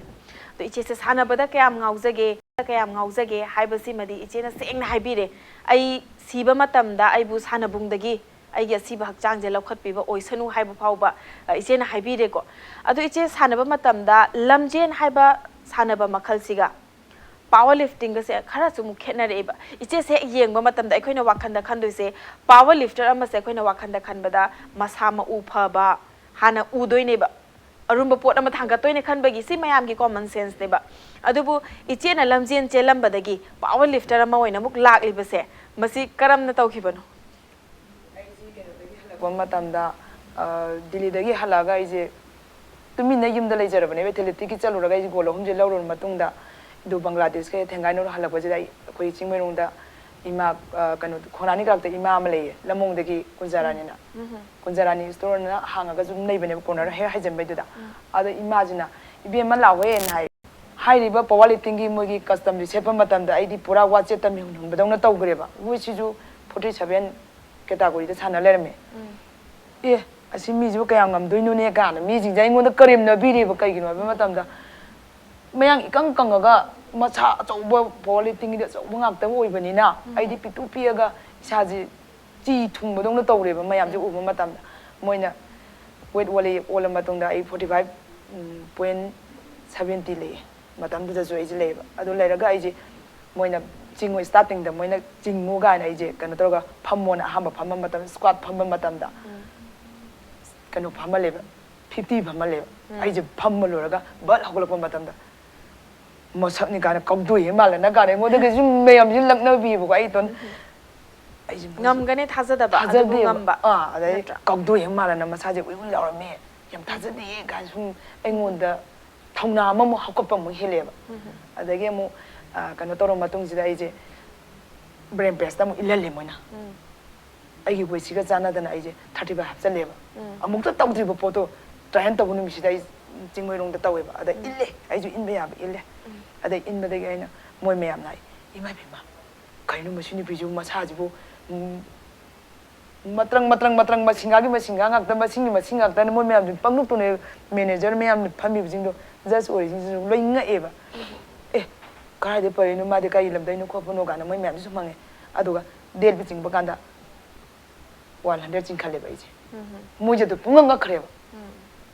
ꯑꯗꯣ ꯏꯆꯦꯁꯦ ꯁꯥꯟꯅꯕꯗ ꯀꯌꯥꯝ ꯉꯥꯎꯖꯒꯦ? ꯀꯌꯥꯝ ꯉꯥꯎꯖꯒꯦ ꯍꯥꯏꯕꯁꯤꯃꯗꯤ ꯏꯆꯦꯅ ꯁꯦꯡꯅ ꯍꯥꯏꯕꯤꯔꯦ꯫ "ꯑꯩ ꯁꯤꯕ ꯃꯇꯝꯗ ꯑꯩꯕꯨ ꯁꯥꯟꯅꯕꯨꯡꯗꯒꯤ ꯑꯩꯒꯤ ꯑꯁꯤꯕ ꯍꯛꯆꯥꯡꯁꯦ ꯂꯧꯈꯠꯄꯤꯕ ꯑꯣꯏꯁꯅꯨ" ꯍꯥꯏꯕ ꯐꯥꯎꯕ, ꯑ, ꯏꯆꯦꯅ ꯍꯥꯏꯕꯤꯔꯦꯀꯣ꯫ ꯑꯗꯣ ꯏꯆꯦ, ꯁꯥꯟꯅꯕ ꯃꯇꯝꯗ ꯂꯝꯖꯦꯟ ꯍꯥꯏꯕ ꯁꯥꯟꯅꯕ ꯃꯈꯜꯁꯤꯒ ꯄꯥꯋꯔ ꯂꯤꯐꯇꯤꯡꯒꯁꯦ ꯈꯔꯁꯨ ꯑꯃꯨꯛ ꯈꯦꯠꯅꯔꯛꯑꯦꯕ꯫ ꯏꯆꯦꯁꯦ ꯍꯦꯛ ꯌꯦꯡꯕ ꯃꯇꯝꯗ ꯑꯩꯈꯣꯏꯅ ꯋꯥꯈꯟꯗ ꯈꯟꯗꯣꯏꯁꯦ, ꯄꯥꯋꯔ ꯂꯤꯐꯇꯔ ꯑꯃꯁꯦ ꯑꯩꯈꯣꯏꯅ ꯋꯥꯈꯟꯗ ꯈꯟꯕꯗ ꯃꯁꯥ ꯃꯎ ꯐꯕ ꯍꯥꯟꯅ ꯎꯗꯣꯏꯅꯦꯕ꯫ ꯑꯔꯨꯝꯕ ꯄꯣꯠ ꯑꯃ ꯊꯥꯡꯒꯠꯇꯣꯏꯅꯦ ꯈꯟꯕꯒꯤ, ꯁꯤ ꯃꯌꯥꯝꯒꯤ ꯀꯣꯃꯟ ꯁꯦꯟꯁꯅꯦꯕ꯫ ꯑꯗꯨꯕꯨ ꯏꯆꯦꯅ ꯂꯝꯖꯦꯟ ꯆꯦꯜꯂꯝꯕꯗꯒꯤ ꯄꯥꯋꯔ ꯂꯤꯐꯇꯔ ꯑꯃ ꯑꯣꯏꯅ ꯑꯃꯨꯛ ꯂꯥꯛꯂꯤꯕꯁꯦ, ꯃꯁꯤ ꯀꯔꯝꯅ ꯇꯧꯈꯤꯕꯅꯣ? ꯑꯩꯁꯤ ꯀꯩꯅꯣꯗꯒꯤ ꯍꯜꯂꯛꯄ ꯃꯇꯝꯗ, ꯑ, ꯗꯤꯜꯂꯤꯗꯒꯤ ꯍꯜꯂꯛꯑꯒ ꯑꯩꯁꯦ ꯇꯨꯃꯤꯟꯅ ꯌꯨꯝꯗ ꯂꯩꯖꯔꯕꯅꯦꯕ꯫ ꯑꯦꯊꯂꯦꯇꯤꯛꯀꯤ ꯆꯠꯂꯨꯔꯒ ꯑꯩꯁꯦ ꯒꯣꯜ ꯑꯍꯨꯝꯁꯦ ꯂꯧꯔꯨꯔ ꯃꯇꯨꯡꯗ, ꯑꯗꯨ ꯕꯪꯒ꯭ꯂꯥꯗꯦꯁꯀ ꯊꯦꯡꯒꯥꯏꯅꯔ ꯍꯜꯂꯛꯄꯁꯤꯗ ꯑꯩ, ꯑꯩꯈꯣꯏ ꯆꯤꯡꯃꯩꯔꯣꯡꯗ ꯏꯃꯥ, ꯑ, ꯀꯩꯅꯣ, ꯈꯣꯡꯅꯥꯡ ꯑꯅꯤ ꯀꯥꯔꯛꯇ ꯏꯃꯥ ꯑꯃ ꯂꯩꯌꯦ, ꯂꯝꯃꯣꯡꯗꯒꯤ ꯀꯨꯟꯖꯥꯔꯥꯅꯤꯅ꯫ ꯀꯨꯟꯖꯥꯔꯥꯅꯤ ꯁ꯭ꯇꯣꯔꯅ ꯍꯥꯡꯉꯒ ꯁꯨꯝ ꯂꯩꯕꯅꯦꯕ, ꯀꯣꯔꯅꯔ ꯍꯦꯛ ꯍꯥꯏꯖꯟꯕꯩꯗꯨꯗ꯫ ꯑꯗ ꯏꯃꯥꯁꯤꯅ, "ꯏꯕꯦꯝꯃ, ꯂꯥꯛꯑꯣꯍꯦꯅ" ꯍꯥꯏ꯫ ꯍꯥꯏꯔꯤꯕ ꯄꯋꯥꯔ ꯂꯤꯐꯇꯤꯡꯒꯤ ꯃꯣꯏꯒꯤ ꯀꯁꯇꯝꯁꯦ ꯁꯦꯠꯄ ꯃꯇꯝꯗ ꯑꯩꯗꯤ ꯄꯨꯔꯥ ꯋꯥꯆꯦꯠꯇ ꯃꯤꯍꯨꯟ ꯍꯨꯟꯕꯗꯧꯅ ꯇꯧꯈ꯭ꯔꯦꯕ꯫ ꯋꯦꯠꯁꯤꯁꯨ ꯐꯣꯔꯇꯤ ꯁꯚꯦꯟ ꯀꯦꯇꯥꯒꯣꯔꯤꯗ ꯁꯥꯟꯅ ꯂꯩꯔꯝꯃꯦ꯫ ꯑꯦ, ꯑꯁꯤ ꯃꯤꯁꯤꯕꯨ ꯀꯌꯥꯝ ꯉꯝꯗꯣꯏꯅꯣꯅꯦ ꯀꯥꯏꯅ ꯃꯤꯁꯤꯡꯁꯦ ꯑꯩꯉꯣꯟꯗ ꯀꯔꯦꯝꯅꯕꯤꯔꯦꯕ꯫ ꯀꯩꯒꯤꯅꯣ ꯍꯥꯏꯕ ꯃꯇꯝꯗ, ꯃꯌꯥꯡ ꯏꯀꯪ ꯀꯪꯉꯒ ꯃꯁꯥ ꯑꯆꯧꯕ, ꯄꯋꯥꯔ ꯂꯤꯐꯇꯤꯡꯒꯤꯗꯤ ꯑꯆꯧꯕ ꯉꯥꯛꯇ ꯑꯣꯏꯕꯅꯤꯅ, ꯑꯩꯗꯤ ꯄꯤꯛꯇꯨ ꯄꯤꯛꯑꯒ ꯏꯁꯥꯁꯦ ꯆꯤ ꯊꯨꯡꯕꯗꯧꯅ ꯇꯧꯔꯦꯕ ꯃꯌꯥꯝꯁꯦ ꯎꯕ ꯃꯇꯝꯗ꯫ ꯃꯣꯏꯅ ꯋꯦꯠ ꯑꯣꯜꯂꯦ, ꯑꯣꯜꯂ ꯃꯇꯨꯡꯗ ꯑꯩ ꯐꯣꯔꯇꯤ ꯐꯥꯏꯚ ꯄꯣꯏꯟ ꯁꯚꯦꯟꯇꯤ ꯂꯩꯌꯦ꯫ ꯃꯇꯝꯗꯨꯗꯁꯨ ꯑꯩꯁꯦ ꯂꯩꯌꯦꯕ꯫ ꯑꯗꯨ ꯂꯩꯔꯒ ꯑꯩꯁꯦ ꯃꯣꯏꯅ ꯆꯤꯡꯉꯨ, ꯁ꯭ꯇꯥꯔꯇꯤꯡꯗ ꯃꯣꯏꯅ ꯆꯤꯡꯉꯨ ꯀꯥꯏꯅ ꯑꯩꯁꯦ ꯀꯩꯅꯣ ꯇꯧꯔꯒ ꯐꯝꯃꯣꯅ ꯑꯍꯥꯟꯕ ꯐꯝꯕ ꯃꯇꯝꯗ, ꯁ꯭ꯀ꯭ꯋꯥꯠ ꯐꯝꯕ ꯃꯇꯝꯗ ꯀꯩꯅꯣ ꯐꯝꯍꯜꯂꯦꯕ, ꯐꯤꯐꯇꯤ ꯐꯝꯍꯜꯂꯦꯕ꯫ ꯑꯩꯁꯦ ꯐꯝꯕ ꯂꯣꯏꯔꯒ ꯕꯠ ꯍꯧꯒꯠꯂꯛꯄ ꯃꯇꯝꯗ, "ꯃꯁꯛꯅꯤ" ꯀꯥꯏꯅ, "ꯀꯥꯎꯗꯣꯏ ꯍꯦꯛ ꯃꯥꯜꯂꯅ" ꯀꯥꯏꯅ ꯑꯩꯉꯣꯟꯗꯒ ꯁꯨꯝ ꯃꯌꯥꯝꯁꯤ ꯂꯛꯅꯕꯤꯕꯀꯣ꯫ ꯑꯩ ꯏꯇꯣꯟ, ꯑꯩꯁꯦ ꯃꯣꯏꯁꯦ ꯉꯝꯒꯅꯤ ꯊꯥꯖꯗꯕ, ꯑꯗꯨꯕꯨ ꯊꯥꯖꯗꯦꯕ꯫ ꯉꯝꯕ꯫ ꯑꯥ, ꯑꯗꯩ ꯅꯠꯇ꯭ꯔꯥ? "ꯀꯥꯎꯗꯣꯏ ꯍꯦꯛ ꯃꯥꯜꯂꯅ", ꯃꯁꯥꯁꯦ ꯎꯏ ꯎꯏ ꯂꯥꯎꯔꯝꯃꯦ, "ꯌꯥꯝ ꯊꯥꯖꯗꯦꯌꯦ" ꯀꯥꯏꯅ ꯁꯨꯝ ꯑꯩꯉꯣꯟꯗ ꯊꯧꯅꯥ ꯑꯃꯃꯨꯛ ꯍꯥꯞꯀꯠꯄ ꯑꯃꯨꯛ ꯍꯦꯜꯂꯦꯕ꯫ ꯑꯗꯒꯤ ꯑꯃꯨꯛ, ꯑ, ꯀꯩꯅꯣ ꯇꯧꯔ ꯃꯇꯨꯡꯁꯤꯗ ꯑꯩꯁꯦ ꯕ꯭ꯔꯦꯟ ꯄ꯭ꯔꯦꯁꯇ ꯑꯃꯨꯛ ꯏꯜꯍꯜꯂꯦ ꯃꯣꯏꯅ꯫ ꯑꯩꯒꯤ ꯋꯦꯠꯁꯤꯒ ꯆꯥꯟꯅꯗꯅ ꯑꯩꯁꯦ ꯊꯥꯔꯇꯤ ꯐꯥꯏꯚ ꯍꯥꯞꯆꯜꯂꯦꯕ꯫ ꯑꯃꯨꯛꯇ ꯇꯧꯗ꯭ꯔꯤꯕ ꯄꯣꯠꯇꯣ ꯇ꯭ꯔꯥꯏ ꯇꯧꯕ ꯅꯨꯃꯤꯠꯁꯤꯗ ꯑꯩ ꯆꯤꯡꯃꯩꯔꯣꯡꯗ ꯇꯧꯋꯦꯕ꯫ ꯑꯗ ꯏꯜꯂꯦ, ꯑꯩꯁꯨ ꯏꯟꯕ ꯌꯥꯕ ꯏꯜꯂꯦ꯫ ꯑꯗꯩ ꯏꯟꯕꯗꯒꯤ ꯑꯩꯅ, ꯃꯣꯏ ꯃꯌꯥꯝꯅ ꯍꯥꯏ, "ꯏꯃꯥ ꯏꯕꯦꯝꯃ, ꯀꯩꯅꯣ ꯃꯁꯤ ꯅꯨꯄꯤꯁꯤꯕꯨ ꯃꯁꯥꯁꯤꯕꯨ, ꯎꯝ, ꯃꯇ꯭ꯔꯪ, ꯃꯇ꯭ꯔꯪ, ꯃꯇ꯭ꯔꯪ, ꯃꯁꯤꯡꯒꯥꯒꯤ ꯃꯁꯤꯡꯒꯥ ꯉꯥꯛꯇ, ꯃꯁꯤꯡꯒꯤ ꯃꯁꯤꯡ ꯉꯥꯛꯇꯅ", ꯃꯣꯏ ꯃꯌꯥꯝꯁꯤ ꯄꯪꯅꯣꯛ ꯇꯧꯅꯩ꯫ ꯃꯦꯅꯦꯖꯔ ꯃꯌꯥꯝ ꯐꯝꯃꯤꯕꯁꯤꯡꯗꯣ, ꯖꯖ ꯑꯣꯏꯔꯤꯁꯤꯡꯁꯤꯁꯨ ꯂꯣꯏ ꯉꯛꯑꯦꯕ꯫ "ꯑꯦ, "ꯀꯗꯥꯏꯗ ꯄꯩꯔꯤꯅꯣ, ꯃꯥꯗꯤ ꯀꯔꯤ ꯂꯝꯗꯩꯅꯣ ꯈꯣꯠꯄꯅꯣ?" ꯀꯥꯏꯅ ꯃꯣꯏ ꯃꯌꯥꯝꯁꯨ ꯁꯨꯝ ꯍꯪꯉꯦ꯫ ꯑꯗꯨꯒ ꯗꯦꯠ ꯆꯤꯡꯕ ꯀꯥꯟꯗ ꯋꯥꯟ ꯍꯟꯗ꯭ꯔꯦꯠ ꯆꯤꯡꯈꯠꯂꯦꯕ ꯑꯩꯁꯦ꯫ ꯎꯝ꯫ ꯃꯣꯏꯁꯦ ꯑꯗꯨ ꯄꯨꯡꯉꯛ ꯉꯛꯈ꯭ꯔꯦꯕ꯫ ꯎꯝ꯫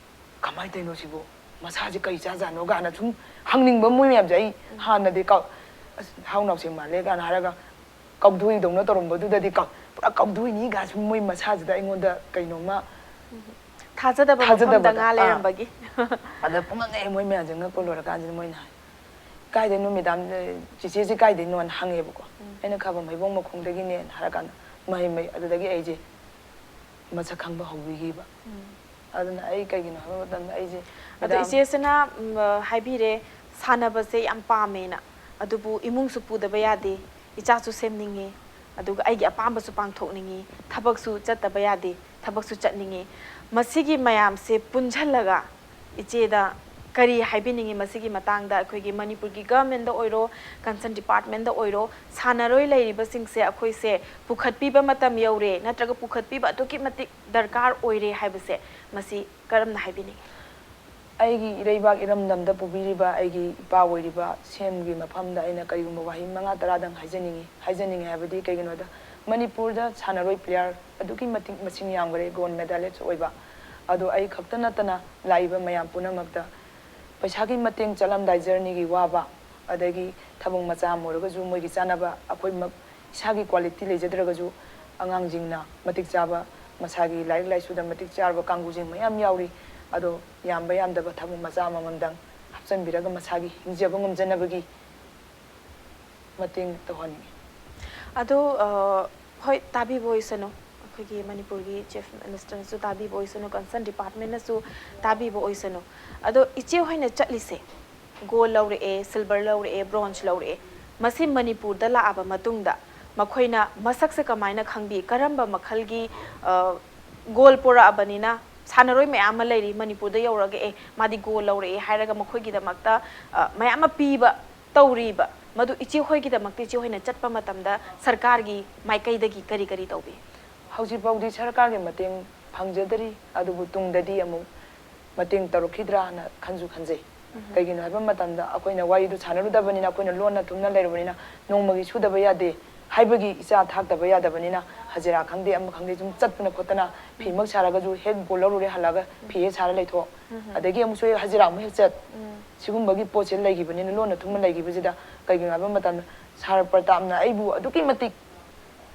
"ꯀꯃꯥꯏꯅ ꯇꯧꯔꯤꯅꯣ ꯁꯤꯕꯨ? ꯃꯁꯥꯁꯦ ꯀꯔꯤ ꯆꯥꯖꯥꯠꯅꯣ?" ꯀꯥꯏꯅ ꯁꯨꯝ ꯍꯪꯅꯤꯡꯕ ꯃꯣꯏ ꯃꯌꯥꯝꯁꯦ꯫ ꯑꯩ ꯎꯝ꯫ ꯍꯥꯟꯅꯗꯤ ꯀꯥꯎ-, "ꯑꯁ, ꯍꯥꯎ ꯅꯥꯎꯁꯦꯡ ꯃꯥꯜꯂꯦ" ꯀꯥꯏꯅ ꯍꯥꯏꯔꯒ ꯀꯥꯎꯗꯣꯏꯗꯧꯅ ꯇꯧꯔꯝꯕꯗꯨꯗꯗꯤ ꯀꯥꯎ-, ꯄꯨꯔꯥ ꯀꯥꯎꯗꯣꯏꯅꯤ ꯀꯥꯏꯅ ꯁꯨꯝ ꯃꯣꯏ ꯃꯁꯥꯁꯤꯗ ꯑꯩꯉꯣꯟꯗ ꯀꯩꯅꯣꯝꯃ ꯎꯝ꯫ ꯊꯥꯖꯗꯕ ꯊꯥꯖꯗꯕꯗ, ꯃꯐꯝꯗ ꯉꯥ ꯑꯥ꯫ ꯂꯩꯔꯝꯕꯒꯤ꯫ ꯑꯗ ꯄꯨꯡꯉꯛ ꯉꯛꯑꯦ ꯃꯣꯏ ꯃꯌꯥꯝꯁꯦ ꯉꯛꯄ ꯂꯣꯏꯔꯀꯥꯟꯁꯤꯗ ꯃꯣꯏꯅ ꯍꯥꯏ, "ꯀꯥꯏꯗꯩꯅꯣ ꯃꯦꯗꯥꯝ, ꯆꯤꯆꯦꯁꯦ ꯀꯥꯏꯗꯩꯅꯣꯅ?" ꯍꯪꯉꯦꯕꯀꯣ꯫ ꯎꯝ꯫ ꯑꯩꯅ "ꯈꯥꯕꯝ ꯍꯩꯕꯣꯡ ꯃꯈꯣꯡꯗꯒꯤꯅꯦꯅ" ꯍꯥꯏꯔꯀꯥꯟꯗ ꯃꯍꯩ ꯃꯍꯩ ꯑꯗꯨꯗꯒꯤ ꯑꯩꯁꯦ ꯃꯁꯛ ꯈꯪꯕ ꯍꯧꯕꯤꯈꯤꯕ꯫ ꯎꯝ꯫ ꯑꯗꯨꯅ ꯑꯩ ꯀꯩꯒꯤꯅꯣ ꯍꯥꯏꯕ ꯃꯇꯝꯗ ꯑꯩꯁꯦ ꯑꯗꯣ ꯃꯦꯗꯥꯝ ꯏꯆꯦꯁꯤꯅ, ꯎꯝ, ꯍꯥꯏꯕꯤꯔꯦ, ꯁꯥꯟꯅꯕꯁꯦ ꯌꯥꯝ ꯄꯥꯝꯃꯦꯅ, ꯑꯗꯨꯕꯨ ꯏꯃꯨꯡꯁꯨ ꯄꯨꯗꯕ ꯌꯥꯗꯦ, ꯏꯆꯥꯁꯨ ꯁꯦꯝꯅꯤꯡꯉꯤ, ꯑꯗꯨꯒ ꯑꯩꯒꯤ ꯑꯄꯥꯝꯕꯁꯨ ꯄꯥꯡꯊꯣꯛꯅꯤꯡꯉꯤ, ꯊꯕꯛꯁꯨ ꯆꯠꯇꯕ ꯌꯥꯗꯦ, ꯊꯕꯛꯁꯨ ꯆꯠꯅꯤꯡꯉꯤ꯫ ꯃꯁꯤꯒꯤ ꯃꯌꯥꯝꯁꯦ ꯄꯨꯟꯁꯤꯜꯂꯒ ꯏꯆꯦꯗ ꯀꯔꯤ ꯍꯥꯏꯕꯤꯅꯤꯡꯉꯤ? ꯃꯁꯤꯒꯤ ꯃꯇꯥꯡꯗ ꯑꯩꯈꯣꯏꯒꯤ ꯃꯅꯤꯄꯨꯔꯒꯤ ꯒꯚꯔꯟꯃꯦꯟꯗ ꯑꯣꯏꯔꯣ, ꯀꯟꯁꯔꯟ ꯗꯤꯄꯥꯔꯠꯃꯦꯟꯗ ꯑꯣꯏꯔꯣ, ꯁꯥꯟꯅꯔꯣꯏ ꯂꯩꯔꯤꯕꯁꯤꯡꯁꯦ ꯑꯩꯈꯣꯏꯁꯦ ꯄꯨꯈꯠꯄꯤꯕ ꯃꯇꯝ ꯌꯧꯔꯦ, ꯅꯠꯇ꯭ꯔꯒ ꯄꯨꯈꯠꯄꯤꯕ ꯑꯗꯨꯛꯀꯤ ꯃꯇꯤꯛ ꯗꯔꯀꯥꯔ ꯑꯣꯏꯔꯦ ꯍꯥꯏꯕꯁꯦ ꯃꯁꯤ ꯀꯔꯝꯅ ꯍꯥꯏꯕꯤꯅꯤꯡꯉꯤ? ꯑꯩꯒꯤ ꯏꯔꯩꯕꯥꯛ ꯏꯔꯝꯗꯝꯗ ꯄꯨꯕꯤꯔꯤꯕ ꯑꯩꯒꯤ ꯏꯄꯥ ꯑꯣꯏꯔꯤꯕ ꯁꯤ ꯑꯦꯝꯒꯤ ꯃꯐꯝꯗ ꯑꯩꯅ ꯀꯔꯤꯒꯨꯝꯕ ꯋꯥꯍꯩ ꯃꯉꯥ ꯇꯔꯥꯗꯪ ꯍꯥꯏꯖꯅꯤꯡꯉꯤ꯫ ꯍꯥꯏꯖꯅꯤꯡꯉꯤ ꯍꯥꯏꯕꯗꯤ ꯀꯩꯒꯤꯅꯣꯗ, ꯃꯅꯤꯄꯨꯔꯗ ꯁꯥꯟꯅꯔꯣꯏ ꯄ꯭ꯂꯦꯌꯥꯔ ꯑꯗꯨꯛꯀꯤ ꯃꯇꯤꯛ ꯃꯁꯤꯡ ꯌꯥꯝꯈꯔꯦ, ꯒꯣꯜ ꯃꯦꯗꯥꯂꯤꯁ ꯑꯣꯏꯕ꯫ ꯑꯗꯣ ꯑꯩ ꯈꯛꯇ ꯅꯠꯇꯅ ꯂꯥꯛꯏꯕ ꯃꯌꯥꯝ ꯄꯨꯝꯅꯃꯛꯇ ꯄꯩꯁꯥꯒꯤ ꯃꯇꯦꯡ, ꯆꯠꯂꯝꯗꯥꯏ ꯖꯔꯅꯤꯒꯤ ꯋꯥꯕ, ꯑꯗꯒꯤ ꯊꯕꯛ ꯃꯆꯥ ꯑꯃ ꯑꯣꯏꯔꯒꯁꯨ ꯃꯣꯏꯒꯤ ꯆꯥꯅꯕ, ꯑꯩꯈꯣꯏꯃꯛ ꯏꯁꯥꯒꯤ ꯀ꯭ꯋꯥꯂꯤꯇꯤ ꯂꯩꯖꯗ꯭ꯔꯒꯁꯨ ꯑꯉꯥꯡꯁꯤꯡꯅ ꯃꯇꯤꯛ ꯆꯥꯕ, ꯃꯁꯥꯒꯤ ꯂꯥꯏꯔꯤꯛ ꯂꯥꯏꯁꯨꯗ ꯃꯇꯤꯛ ꯆꯥꯔꯕ ꯀꯥꯡꯕꯨꯁꯤꯡ ꯃꯌꯥꯝ ꯌꯥꯎꯔꯤ꯫ ꯑꯗꯣ ꯌꯥꯝꯕ ꯌꯥꯝꯗꯕ ꯊꯕꯛ ꯃꯆꯥ ꯑꯃꯃꯝꯗꯪ ꯍꯥꯞꯆꯤꯟꯕꯤꯔꯒ ꯃꯁꯥꯒꯤ ꯍꯤꯡꯖꯕ ꯉꯝꯖꯅꯕꯒꯤ ꯃꯇꯦꯡ ꯇꯧꯍꯟꯅꯤꯡꯉꯤ꯫ ꯑꯗꯣ, ꯑ, ꯍꯣꯏ, ꯇꯥꯕꯤꯕ ꯑꯣꯏꯁꯅꯨ, ꯑꯩꯈꯣꯏꯒꯤ ꯃꯅꯤꯄꯨꯔꯒꯤ ꯆꯤꯐ ꯃꯤꯅꯤꯁꯇꯔꯅꯁꯨ ꯇꯥꯕꯤꯕ ꯑꯣꯏꯁꯅꯨ, ꯀꯟꯁꯔꯟ ꯗꯤꯄꯥꯔꯠꯃꯦꯟꯅꯁꯨ ꯇꯥꯕꯤꯕ ꯑꯣꯏꯁꯅꯨ꯫ ꯑꯗꯣ ꯏꯆꯦ ꯍꯣꯏꯅ ꯆꯠꯂꯤꯁꯦ, ꯒꯣꯜ ꯂꯧꯔꯛꯑꯦ, ꯁꯤꯜꯚꯔ ꯂꯧꯔꯛꯑꯦ, ꯕ꯭ꯔꯣꯟꯖ ꯂꯧꯔꯛꯑꯦ, ꯃꯁꯤ ꯃꯅꯤꯄꯨꯔꯗ ꯂꯥꯛꯑꯕ ꯃꯇꯨꯡꯗ ꯃꯈꯣꯏꯅ ꯃꯁꯛꯁꯦ ꯀꯃꯥꯏꯅ ꯈꯪꯕꯤ? ꯀꯔꯝꯕ ꯃꯈꯜꯒꯤ, ꯑ, ꯒꯣꯜ ꯄꯣꯔꯛꯑꯕꯅꯤꯅ ꯁꯥꯟꯅꯔꯣꯏ ꯃꯌꯥꯝ ꯑꯃ ꯂꯩꯔꯤ ꯃꯅꯤꯄꯨꯔꯗ ꯌꯧꯔꯒ, "ꯑꯦ, ꯃꯥꯗꯤ ꯒꯣꯜ ꯂꯧꯔꯛꯑꯦ" ꯍꯥꯏꯔꯒ ꯃꯈꯣꯏꯒꯤꯗꯃꯛꯇ, ꯑ, ꯃꯌꯥꯝ ꯑꯃ ꯄꯤꯕ ꯇꯧꯔꯤꯕ, ꯃꯗꯨ ꯏꯆꯦ ꯍꯣꯏꯒꯤꯗꯃꯛꯇ ꯏꯆꯦ ꯍꯣꯏꯅ ꯆꯠꯄ ꯃꯇꯝꯗ ꯁꯔꯀꯥꯔꯒꯤ ꯃꯥꯏꯀꯩꯗꯒꯤ ꯀꯔꯤ ꯀꯔꯤ ꯇꯧꯕꯤ? ꯍꯧꯖꯤꯛ ꯐꯥꯎꯗꯤ ꯁꯔꯀꯥꯔꯒꯤ ꯃꯇꯦꯡ ꯐꯪꯖꯗꯔꯤ, ꯑꯗꯨꯕꯨ ꯇꯨꯡꯗꯗꯤ ꯑꯃꯨꯛ ꯃꯇꯦꯡ ꯇꯧꯔꯛꯈꯤꯗ꯭ꯔꯥꯅ ꯈꯟꯁꯨ ꯈꯟꯖꯩ꯫ ꯀꯩꯒꯤꯅꯣ ꯍꯥꯏꯕ ꯃꯇꯝꯗ ꯑꯩꯈꯣꯏꯅ ꯋꯥꯔꯤꯗꯨ ꯁꯥꯟꯅꯔꯨꯗꯕꯅꯤꯅ, ꯑꯩꯈꯣꯏꯅ ꯂꯣꯟꯅ ꯊꯨꯝꯅ ꯂꯩꯔꯨꯕꯅꯤꯅ, ꯅꯣꯡꯃꯒꯤ ꯁꯨꯗꯕ ꯌꯥꯗꯦ ꯍꯥꯏꯕꯒꯤ ꯏꯆꯥ ꯊꯥꯛꯇꯕ ꯌꯥꯗꯕꯅꯤꯅ, ꯍꯖꯤꯔꯥ ꯈꯪꯗꯦ ꯑꯃ ꯈꯪꯗꯦ ꯁꯨꯝ ꯆꯠꯇꯅ ꯈꯣꯠꯇꯅ ꯐꯤꯃꯛ ꯁꯥꯔꯒꯁꯨ ꯍꯦꯛ ꯒꯣꯜ ꯂꯧꯔꯨꯔꯦ, ꯍꯜꯂꯛꯑꯒ ꯐꯤ ꯍꯦꯛ ꯁꯥꯔ ꯂꯩꯊꯣꯛ, ꯑꯗꯒꯤ ꯑꯃꯨꯛꯁꯨ ꯍꯦꯛ ꯍꯖꯤꯔꯥ ꯑꯃꯨꯛ ꯍꯦꯛ ꯆꯠ, ꯁꯤꯒꯨꯝꯕꯒꯤ ꯄꯣꯠꯁꯦ ꯂꯩꯈꯤꯕꯅꯤꯅ, ꯂꯣꯟꯅ ꯊꯨꯝꯅ ꯂꯩꯈꯤꯕꯁꯤꯗ ꯀꯩꯒꯤꯅꯣ ꯍꯥꯏꯕ ꯃꯇꯝꯗ ꯁꯥꯔ ꯄ꯭ꯔꯇꯥꯞꯅ ꯑꯩꯕꯨ ꯑꯗꯨꯛꯀꯤ ꯃꯇꯤꯛ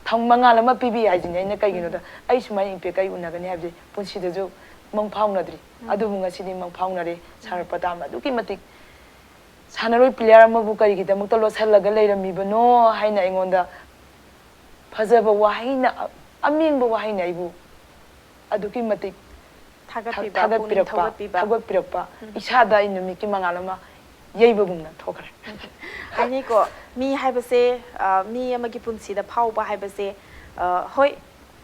ꯊꯝ ꯃꯉꯥꯜ ꯑꯃ ꯄꯤꯕꯤ ꯍꯥꯏꯁꯤꯅꯦ꯫ ꯑꯩꯅ ꯀꯩꯒꯤꯅꯣꯗ, ꯑꯩ ꯁꯨꯃꯥꯏꯅ ꯏꯝꯄꯦꯛ ꯑꯩ ꯎꯅꯒꯅꯤ ꯍꯥꯏꯕꯁꯦ ꯄꯨꯟꯁꯤꯗꯁꯨ ꯃꯪ ꯐꯥꯎꯅꯗ꯭ꯔꯤ꯫ ꯑꯗꯨꯕꯨ ꯉꯁꯤꯗꯤ ꯃꯪ ꯐꯥꯎꯅꯔꯦ꯫ ꯁꯥꯔ ꯄ꯭ꯔꯇꯥꯞꯅ ꯑꯗꯨꯛꯀꯤ ꯃꯇꯤꯛ ꯁꯥꯟꯅꯔꯣꯏ ꯄ꯭ꯂꯦꯌꯔ ꯑꯃꯕꯨ ꯀꯔꯤꯒꯤꯗꯃꯛꯇ ꯂꯣꯠꯁꯤꯜꯂꯒ ꯂꯩꯔꯝꯃꯤꯕꯅꯣ ꯍꯥꯏꯅ ꯑꯩꯉꯣꯟꯗ ꯐꯖꯕ ꯋꯥꯍꯩꯅ, ꯑꯃꯦꯡꯕ ꯋꯥꯍꯩꯅ ꯑꯩꯕꯨ ꯑꯗꯨꯛꯀꯤ ꯃꯇꯤꯛ ꯊꯥ-, ꯊꯥꯒꯠꯄꯤꯕ, ꯄꯨꯛꯅꯤꯡ ꯊꯥꯒꯠꯄꯤꯔꯛꯄ, ꯊꯧꯒꯠꯄꯤꯕ꯫ ꯊꯥꯒꯠꯄꯤꯔꯛꯄ, ꯏꯁꯥꯗ ꯑꯩ ꯅꯨꯃꯤꯠꯀꯤ ꯃꯉꯥꯜ ꯑꯃ ꯌꯩꯕꯒꯨꯝꯅ ꯊꯣꯛꯈ꯭ꯔꯦ꯫ ꯍꯥꯏꯅꯤꯀꯣ, ꯃꯤ ꯍꯥꯏꯕꯁꯦ, ꯑ, ꯃꯤ ꯑꯃꯒꯤ ꯄꯨꯟꯁꯤꯗ ꯐꯥꯎꯕ ꯍꯥꯏꯕꯁꯦ, ꯑ, ꯍꯣꯏ,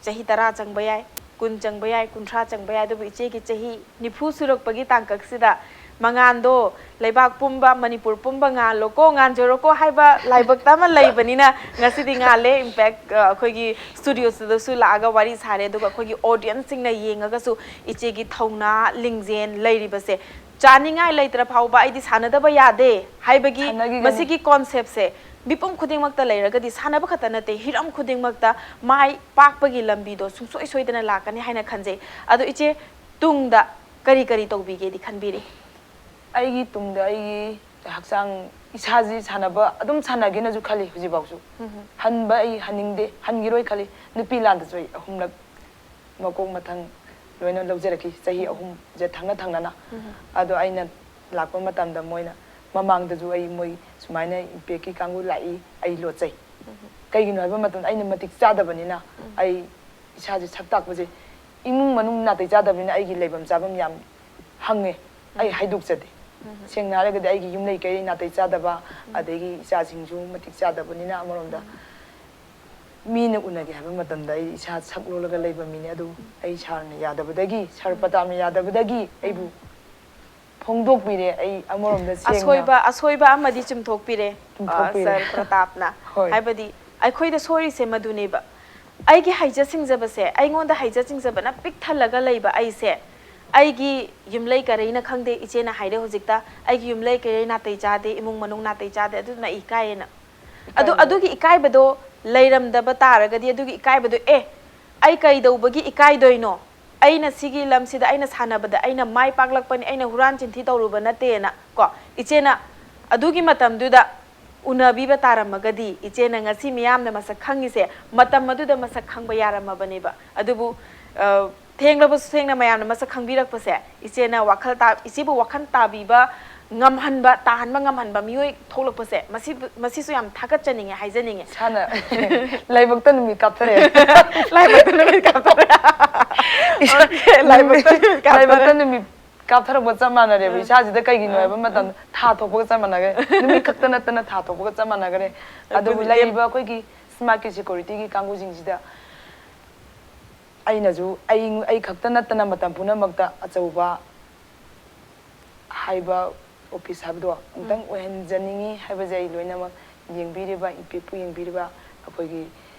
ꯆꯍꯤ ꯇꯔꯥ ꯆꯪꯕ ꯌꯥꯏ, ꯀꯨꯟ ꯆꯪꯕ ꯌꯥꯏ, ꯀꯨꯟꯊ꯭ꯔꯥ ꯆꯪꯕ ꯌꯥꯏ, ꯑꯗꯨꯕꯨ ꯏꯆꯦꯒꯤ ꯆꯍꯤ ꯅꯤꯐꯨ ꯁꯨꯔꯛꯄꯒꯤ ꯇꯥꯡꯀꯛꯁꯤꯗ ꯃꯉꯥꯟꯗꯣ ꯂꯩꯕꯥꯛ ꯄꯨꯝꯕ, ꯃꯅꯤꯄꯨꯔ ꯄꯨꯝꯕ ꯉꯥꯜꯂꯣꯀꯣ, ꯉꯥꯟꯖꯔꯣꯀꯣ ꯍꯥꯏꯕ ꯂꯥꯏꯕꯛꯇ ꯑꯃ ꯂꯩꯕꯅꯤꯅ ꯉꯁꯤꯗꯤ ꯉꯥꯜꯂꯦ꯫ In fact, ꯑ, ꯑꯩꯈꯣꯏꯒꯤ studio ꯁꯤꯗꯁꯨ ꯂꯥꯛꯑꯒ ꯋꯥꯔꯤ ꯁꯥꯔꯦ, ꯑꯗꯨꯒ ꯑꯩꯈꯣꯏꯒꯤ audience ꯁꯤꯡꯅ ꯌꯦꯡꯉꯒꯁꯨ ꯏꯆꯦꯒꯤ ꯊꯧꯅꯥ, ꯂꯤꯡꯖꯦꯜ ꯂꯩꯔꯤꯕꯁꯦ, ꯆꯥꯅꯤꯡꯉꯥꯏ ꯂꯩꯇ꯭ꯔ ꯐꯥꯎꯕ ꯑꯩꯗꯤ ꯁꯥꯟꯅꯗꯕ ꯌꯥꯗꯦ ꯍꯥꯏꯕꯒꯤ ꯁꯥꯟꯅꯈꯤꯒꯅꯤ꯫ ꯃꯁꯤꯒꯤ concept ꯁꯦ ꯃꯤꯄꯨꯝ ꯈꯨꯗꯤꯡꯃꯛꯇ ꯂꯩꯔꯒꯗꯤ ꯁꯥꯟꯅꯕ ꯈꯛꯇ ꯅꯠꯇꯦ, ꯍꯤꯔꯝ ꯈꯨꯗꯤꯡꯃꯛꯇ ꯃꯥꯏ ꯄꯥꯛꯄꯒꯤ ꯂꯝꯕꯤꯗꯣ ꯁꯨꯡꯁꯣꯏ ꯁꯣꯏꯗꯅ ꯂꯥꯛꯀꯅꯤ ꯍꯥꯏꯅ ꯈꯟꯖꯩ꯫ ꯑꯗꯣ ꯏꯆꯦ, ꯇꯨꯡꯗ ꯀꯔꯤ ꯀꯔꯤ ꯇꯧꯕꯤꯒꯦꯗꯤ ꯈꯟꯕꯤꯔꯤ? ꯑꯩꯒꯤ ꯇꯨꯡꯗ ꯑꯩꯒꯤ ꯍꯛꯆꯥꯡ, ꯏꯁꯥꯁꯤ ꯁꯥꯟꯅꯕ ꯑꯗꯨꯝ ꯁꯥꯟꯅꯒꯦꯅꯁꯨ ꯈꯜꯂꯤ ꯍꯧꯖꯤꯛꯐꯥꯎꯁꯨ꯫ ꯍꯟꯕ ꯑꯩ ꯍꯟꯅꯤꯡꯗꯦ, ꯍꯟꯈꯤꯔꯣꯏ ꯈꯜꯂꯤ꯫ ꯅꯨꯄꯤ ꯂꯥꯟꯗꯁꯨ ꯑꯩ ꯑꯍꯨꯝꯂꯛ ꯃꯀꯣꯛ ꯃꯊꯪ ꯂꯣꯏꯅ ꯂꯧꯖꯔꯛꯈꯤ, ꯆꯍꯤ ꯑꯍꯨꯝꯁꯦ ꯊꯪꯅ ꯊꯪꯅꯅ꯫ ꯑꯗꯣ ꯑꯩꯅ ꯂꯥꯛꯄ ꯃꯇꯝꯗ ꯃꯣꯏꯅ, ꯃꯃꯥꯡꯗꯁꯨ ꯑꯩ ꯃꯣꯏ ꯁꯨꯃꯥꯏꯅ ꯏꯝꯄꯦꯛꯀꯤ ꯀꯥꯡꯕꯨ ꯂꯥꯛꯏ, ꯑꯩ ꯂꯣꯠꯆꯩ꯫ ꯀꯩꯒꯤꯅꯣ ꯍꯥꯏꯕ ꯃꯇꯝꯗ ꯑꯩꯅ ꯃꯇꯤꯛ ꯆꯥꯗꯕꯅꯤꯅ, ꯑꯩ ꯏꯁꯥꯁꯦ ꯁꯛ ꯇꯥꯛꯄꯁꯦ, ꯏꯃꯨꯡ ꯃꯅꯨꯡ ꯅꯥꯇꯩ ꯆꯥꯗꯕꯅꯤꯅ ꯑꯩꯒꯤ ꯂꯩꯐꯝ ꯆꯥꯐꯝ ꯌꯥꯝ ꯍꯪꯉꯦ, ꯑꯩ ꯍꯥꯏꯗꯣꯛꯆꯗꯦ꯫ ꯁꯦꯡꯅ ꯍꯥꯏꯔꯒꯗꯤ ꯑꯩꯒꯤ ꯌꯨꯝꯂꯩ ꯀꯩꯔꯩ ꯅꯥꯇꯩ ꯆꯥꯗꯕ, ꯑꯗꯒꯤ ꯏꯆꯥꯁꯤꯡꯁꯨ ꯃꯇꯤꯛ ꯆꯥꯗꯕꯅꯤꯅ, ꯑꯃꯔꯣꯝꯗ ꯃꯤꯅ ꯎꯅꯒꯦ ꯍꯥꯏꯕ ꯃꯇꯝꯗ ꯑꯩ ꯏꯁꯥ ꯁꯛ ꯂꯣꯜꯂꯒ ꯂꯩꯕ ꯃꯤꯅꯦ, ꯑꯗꯨ ꯑꯩ ꯁꯥꯔꯅ ꯌꯥꯗꯕꯗꯒꯤ, ꯁꯥꯔ ꯄ꯭ꯔꯇꯥꯞꯅ ꯌꯥꯗꯕꯗꯒꯤ ꯑꯩꯕꯨ ꯐꯣꯡꯗꯣꯛꯄꯤꯔꯦ꯫ ꯑꯩ ꯑꯃꯔꯣꯝꯗ ꯁꯦꯡꯅ ꯑꯁꯣꯏꯕ, ꯑꯁꯣꯏꯕ ꯑꯃꯗꯤ ꯆꯨꯝꯊꯣꯛꯄꯤꯔꯦ, ꯆꯨꯝꯊꯣꯛꯄꯤꯔꯦ꯫ ꯑ, ꯁꯥꯔ ꯄ꯭ꯔꯇꯥꯞꯅ꯫ ꯍꯣꯏ꯫ ꯍꯥꯏꯕꯗꯤ ꯑꯩꯈꯣꯏꯗ ꯁꯣꯏꯔꯤꯁꯦ ꯃꯗꯨꯅꯦꯕ꯫ ꯑꯩꯒꯤ ꯍꯩꯖ ꯁꯤꯡꯖꯕꯁꯦ, ꯑꯩꯉꯣꯟꯗ ꯍꯩꯖ ꯁꯤꯡꯖꯕꯅ ꯄꯤꯛ ꯊꯜꯂꯒ ꯂꯩꯕ ꯑꯩꯁꯦ, ꯑꯩꯒꯤ ꯌꯨꯝꯂꯩ ꯀꯔꯩꯅ ꯈꯪꯗꯦ, ꯏꯆꯦꯅ ꯍꯥꯏꯔꯦ ꯍꯧꯖꯤꯛꯇ, ꯑꯩꯒꯤ ꯌꯨꯝꯂꯩ ꯀꯔꯩ ꯅꯥꯇꯩ ꯆꯥꯗꯦ, ꯏꯃꯨꯡ ꯃꯅꯨꯡ ꯅꯥꯇꯩ ꯆꯥꯗꯦ, ꯑꯗꯨꯅ ꯑꯩ ꯏꯀꯥꯏꯌꯦꯅ꯫ ꯑꯗꯨ, ꯏꯀꯥꯏꯌꯦ꯫ ꯑꯗꯨꯒꯤ ꯏꯀꯥꯏꯕꯗꯣ ꯂꯩꯔꯝꯗꯕ ꯇꯥꯔꯒꯗꯤ, ꯑꯗꯨꯒꯤ ꯏꯀꯥꯏꯕꯗꯣ, "ꯑꯦ, ꯑꯩ ꯀꯩꯗꯧꯕꯒꯤ ꯏꯀꯥꯏꯗꯣꯏꯅꯣ? ꯑꯩꯅ ꯁꯤꯒꯤ ꯂꯝꯁꯤꯗ ꯑꯩꯅ ꯁꯥꯟꯅꯕꯗ ꯑꯩꯅ ꯃꯥꯏ ꯄꯥꯛꯂꯛꯄꯅꯤ, ꯑꯩꯅ ꯍꯨꯔꯥꯟ ꯆꯤꯟꯊꯤ ꯇꯧꯔꯨꯕ ꯅꯠꯇꯦꯅ", ꯀꯣ, ꯏꯆꯦꯅ ꯑꯗꯨꯒꯤ ꯃꯇꯝꯗꯨꯗ ꯎꯅꯕꯤꯕ ꯇꯥꯔꯝꯃꯒꯗꯤ, ꯏꯆꯦꯅ ꯉꯁꯤ ꯃꯤꯌꯥꯝꯅ ꯃꯁꯛ ꯈꯪꯉꯤꯁꯦ ꯃꯇꯝ ꯑꯗꯨꯗ ꯃꯁꯛ ꯈꯪꯕ ꯌꯥꯔꯝꯃꯕꯅꯦꯕ꯫ ꯑꯗꯨꯕꯨ, ꯑ, ꯊꯦꯡꯂꯕꯁꯨ ꯊꯦꯡꯅ ꯃꯌꯥꯝꯅ ꯃꯁꯛ ꯈꯪꯕꯤꯔꯛꯄꯁꯦ, ꯏꯆꯦꯅ ꯋꯥꯈꯜ ꯇꯥ-, ꯏꯆꯦꯕꯨ ꯋꯥꯈꯜ ꯇꯥꯕꯤꯕ ꯉꯝꯍꯟꯕ, ꯇꯥꯍꯟꯕ ꯉꯝꯍꯟꯕ ꯃꯤꯑꯣꯏ ꯊꯣꯛꯂꯛꯄꯁꯦ, ꯃꯁꯤ, ꯃꯁꯤꯁꯨ ꯌꯥꯝ ꯊꯥꯒꯠꯆꯅꯤꯡꯉꯦ, ꯍꯥꯏꯖꯅꯤꯡꯉꯦ꯫ ꯏꯁꯥꯅ ꯂꯥꯏꯕꯛꯇ ꯅꯨꯃꯤꯠ ꯀꯥꯞꯊꯔꯦ꯫ ꯂꯥꯏꯕꯛꯇ ꯅꯨꯃꯤꯠ ꯀꯥꯞꯊꯔꯦ꯫ ꯏꯁꯥ-, OK, ꯂꯥꯏꯕꯛꯇ ꯅꯨꯃꯤꯠ ꯀꯥꯞꯊꯔꯦ꯫ ꯂꯥꯏꯕꯛꯇ ꯅꯨꯃꯤꯠ ꯀꯥꯞꯊꯔꯛꯄ ꯆꯞ ꯃꯥꯟꯅꯔꯦꯕ꯫ ꯎꯝ꯫ ꯏꯁꯥꯁꯤꯗ ꯀꯩꯒꯤꯅꯣ ꯎꯝ꯫ ꯍꯥꯏꯕ ꯃꯇꯝꯗ, ꯎꯝ꯫ ꯊꯥ ꯊꯣꯛꯄꯒ ꯆꯞ ꯃꯥꯟꯅꯈ꯭ꯔꯦ꯫ ꯅꯨꯃꯤꯠ ꯈꯛꯇ ꯅꯠꯇꯅ ꯊꯥ ꯊꯣꯛꯄꯒ ꯆꯞ ꯃꯥꯟꯅꯈ꯭ꯔꯦ꯫ ꯑꯗꯨꯕꯨ ꯑꯗꯨꯅꯤ꯫ ꯂꯩꯔꯤꯕ ꯑꯩꯈꯣꯏꯒꯤ ꯁꯃꯥꯖꯀꯤ security ꯒꯤ ꯀꯥꯡꯕꯨꯁꯤꯡꯁꯤꯗ ꯑꯩꯅꯁꯨ, ꯑꯩ, ꯑꯩ ꯈꯛꯇ ꯅꯠꯇꯅ ꯃꯇꯝ ꯄꯨꯝꯅꯃꯛꯇ ꯑꯆꯧꯕ ꯍꯥꯏꯕ office ꯍꯥꯏꯕꯗꯣ ꯑꯃꯨꯛꯇꯪ ꯎꯝ꯫ ꯑꯣꯏꯍꯟꯖꯅꯤꯡꯉꯤ ꯍꯥꯏꯕꯁꯦ ꯑꯩ ꯂꯣꯏꯅꯃꯛ ꯌꯦꯡꯕꯤꯔꯤꯕ, ꯏꯄꯤꯛꯄꯨ ꯌꯦꯡꯕꯤꯔꯤꯕ ꯑꯩꯈꯣꯏꯒꯤ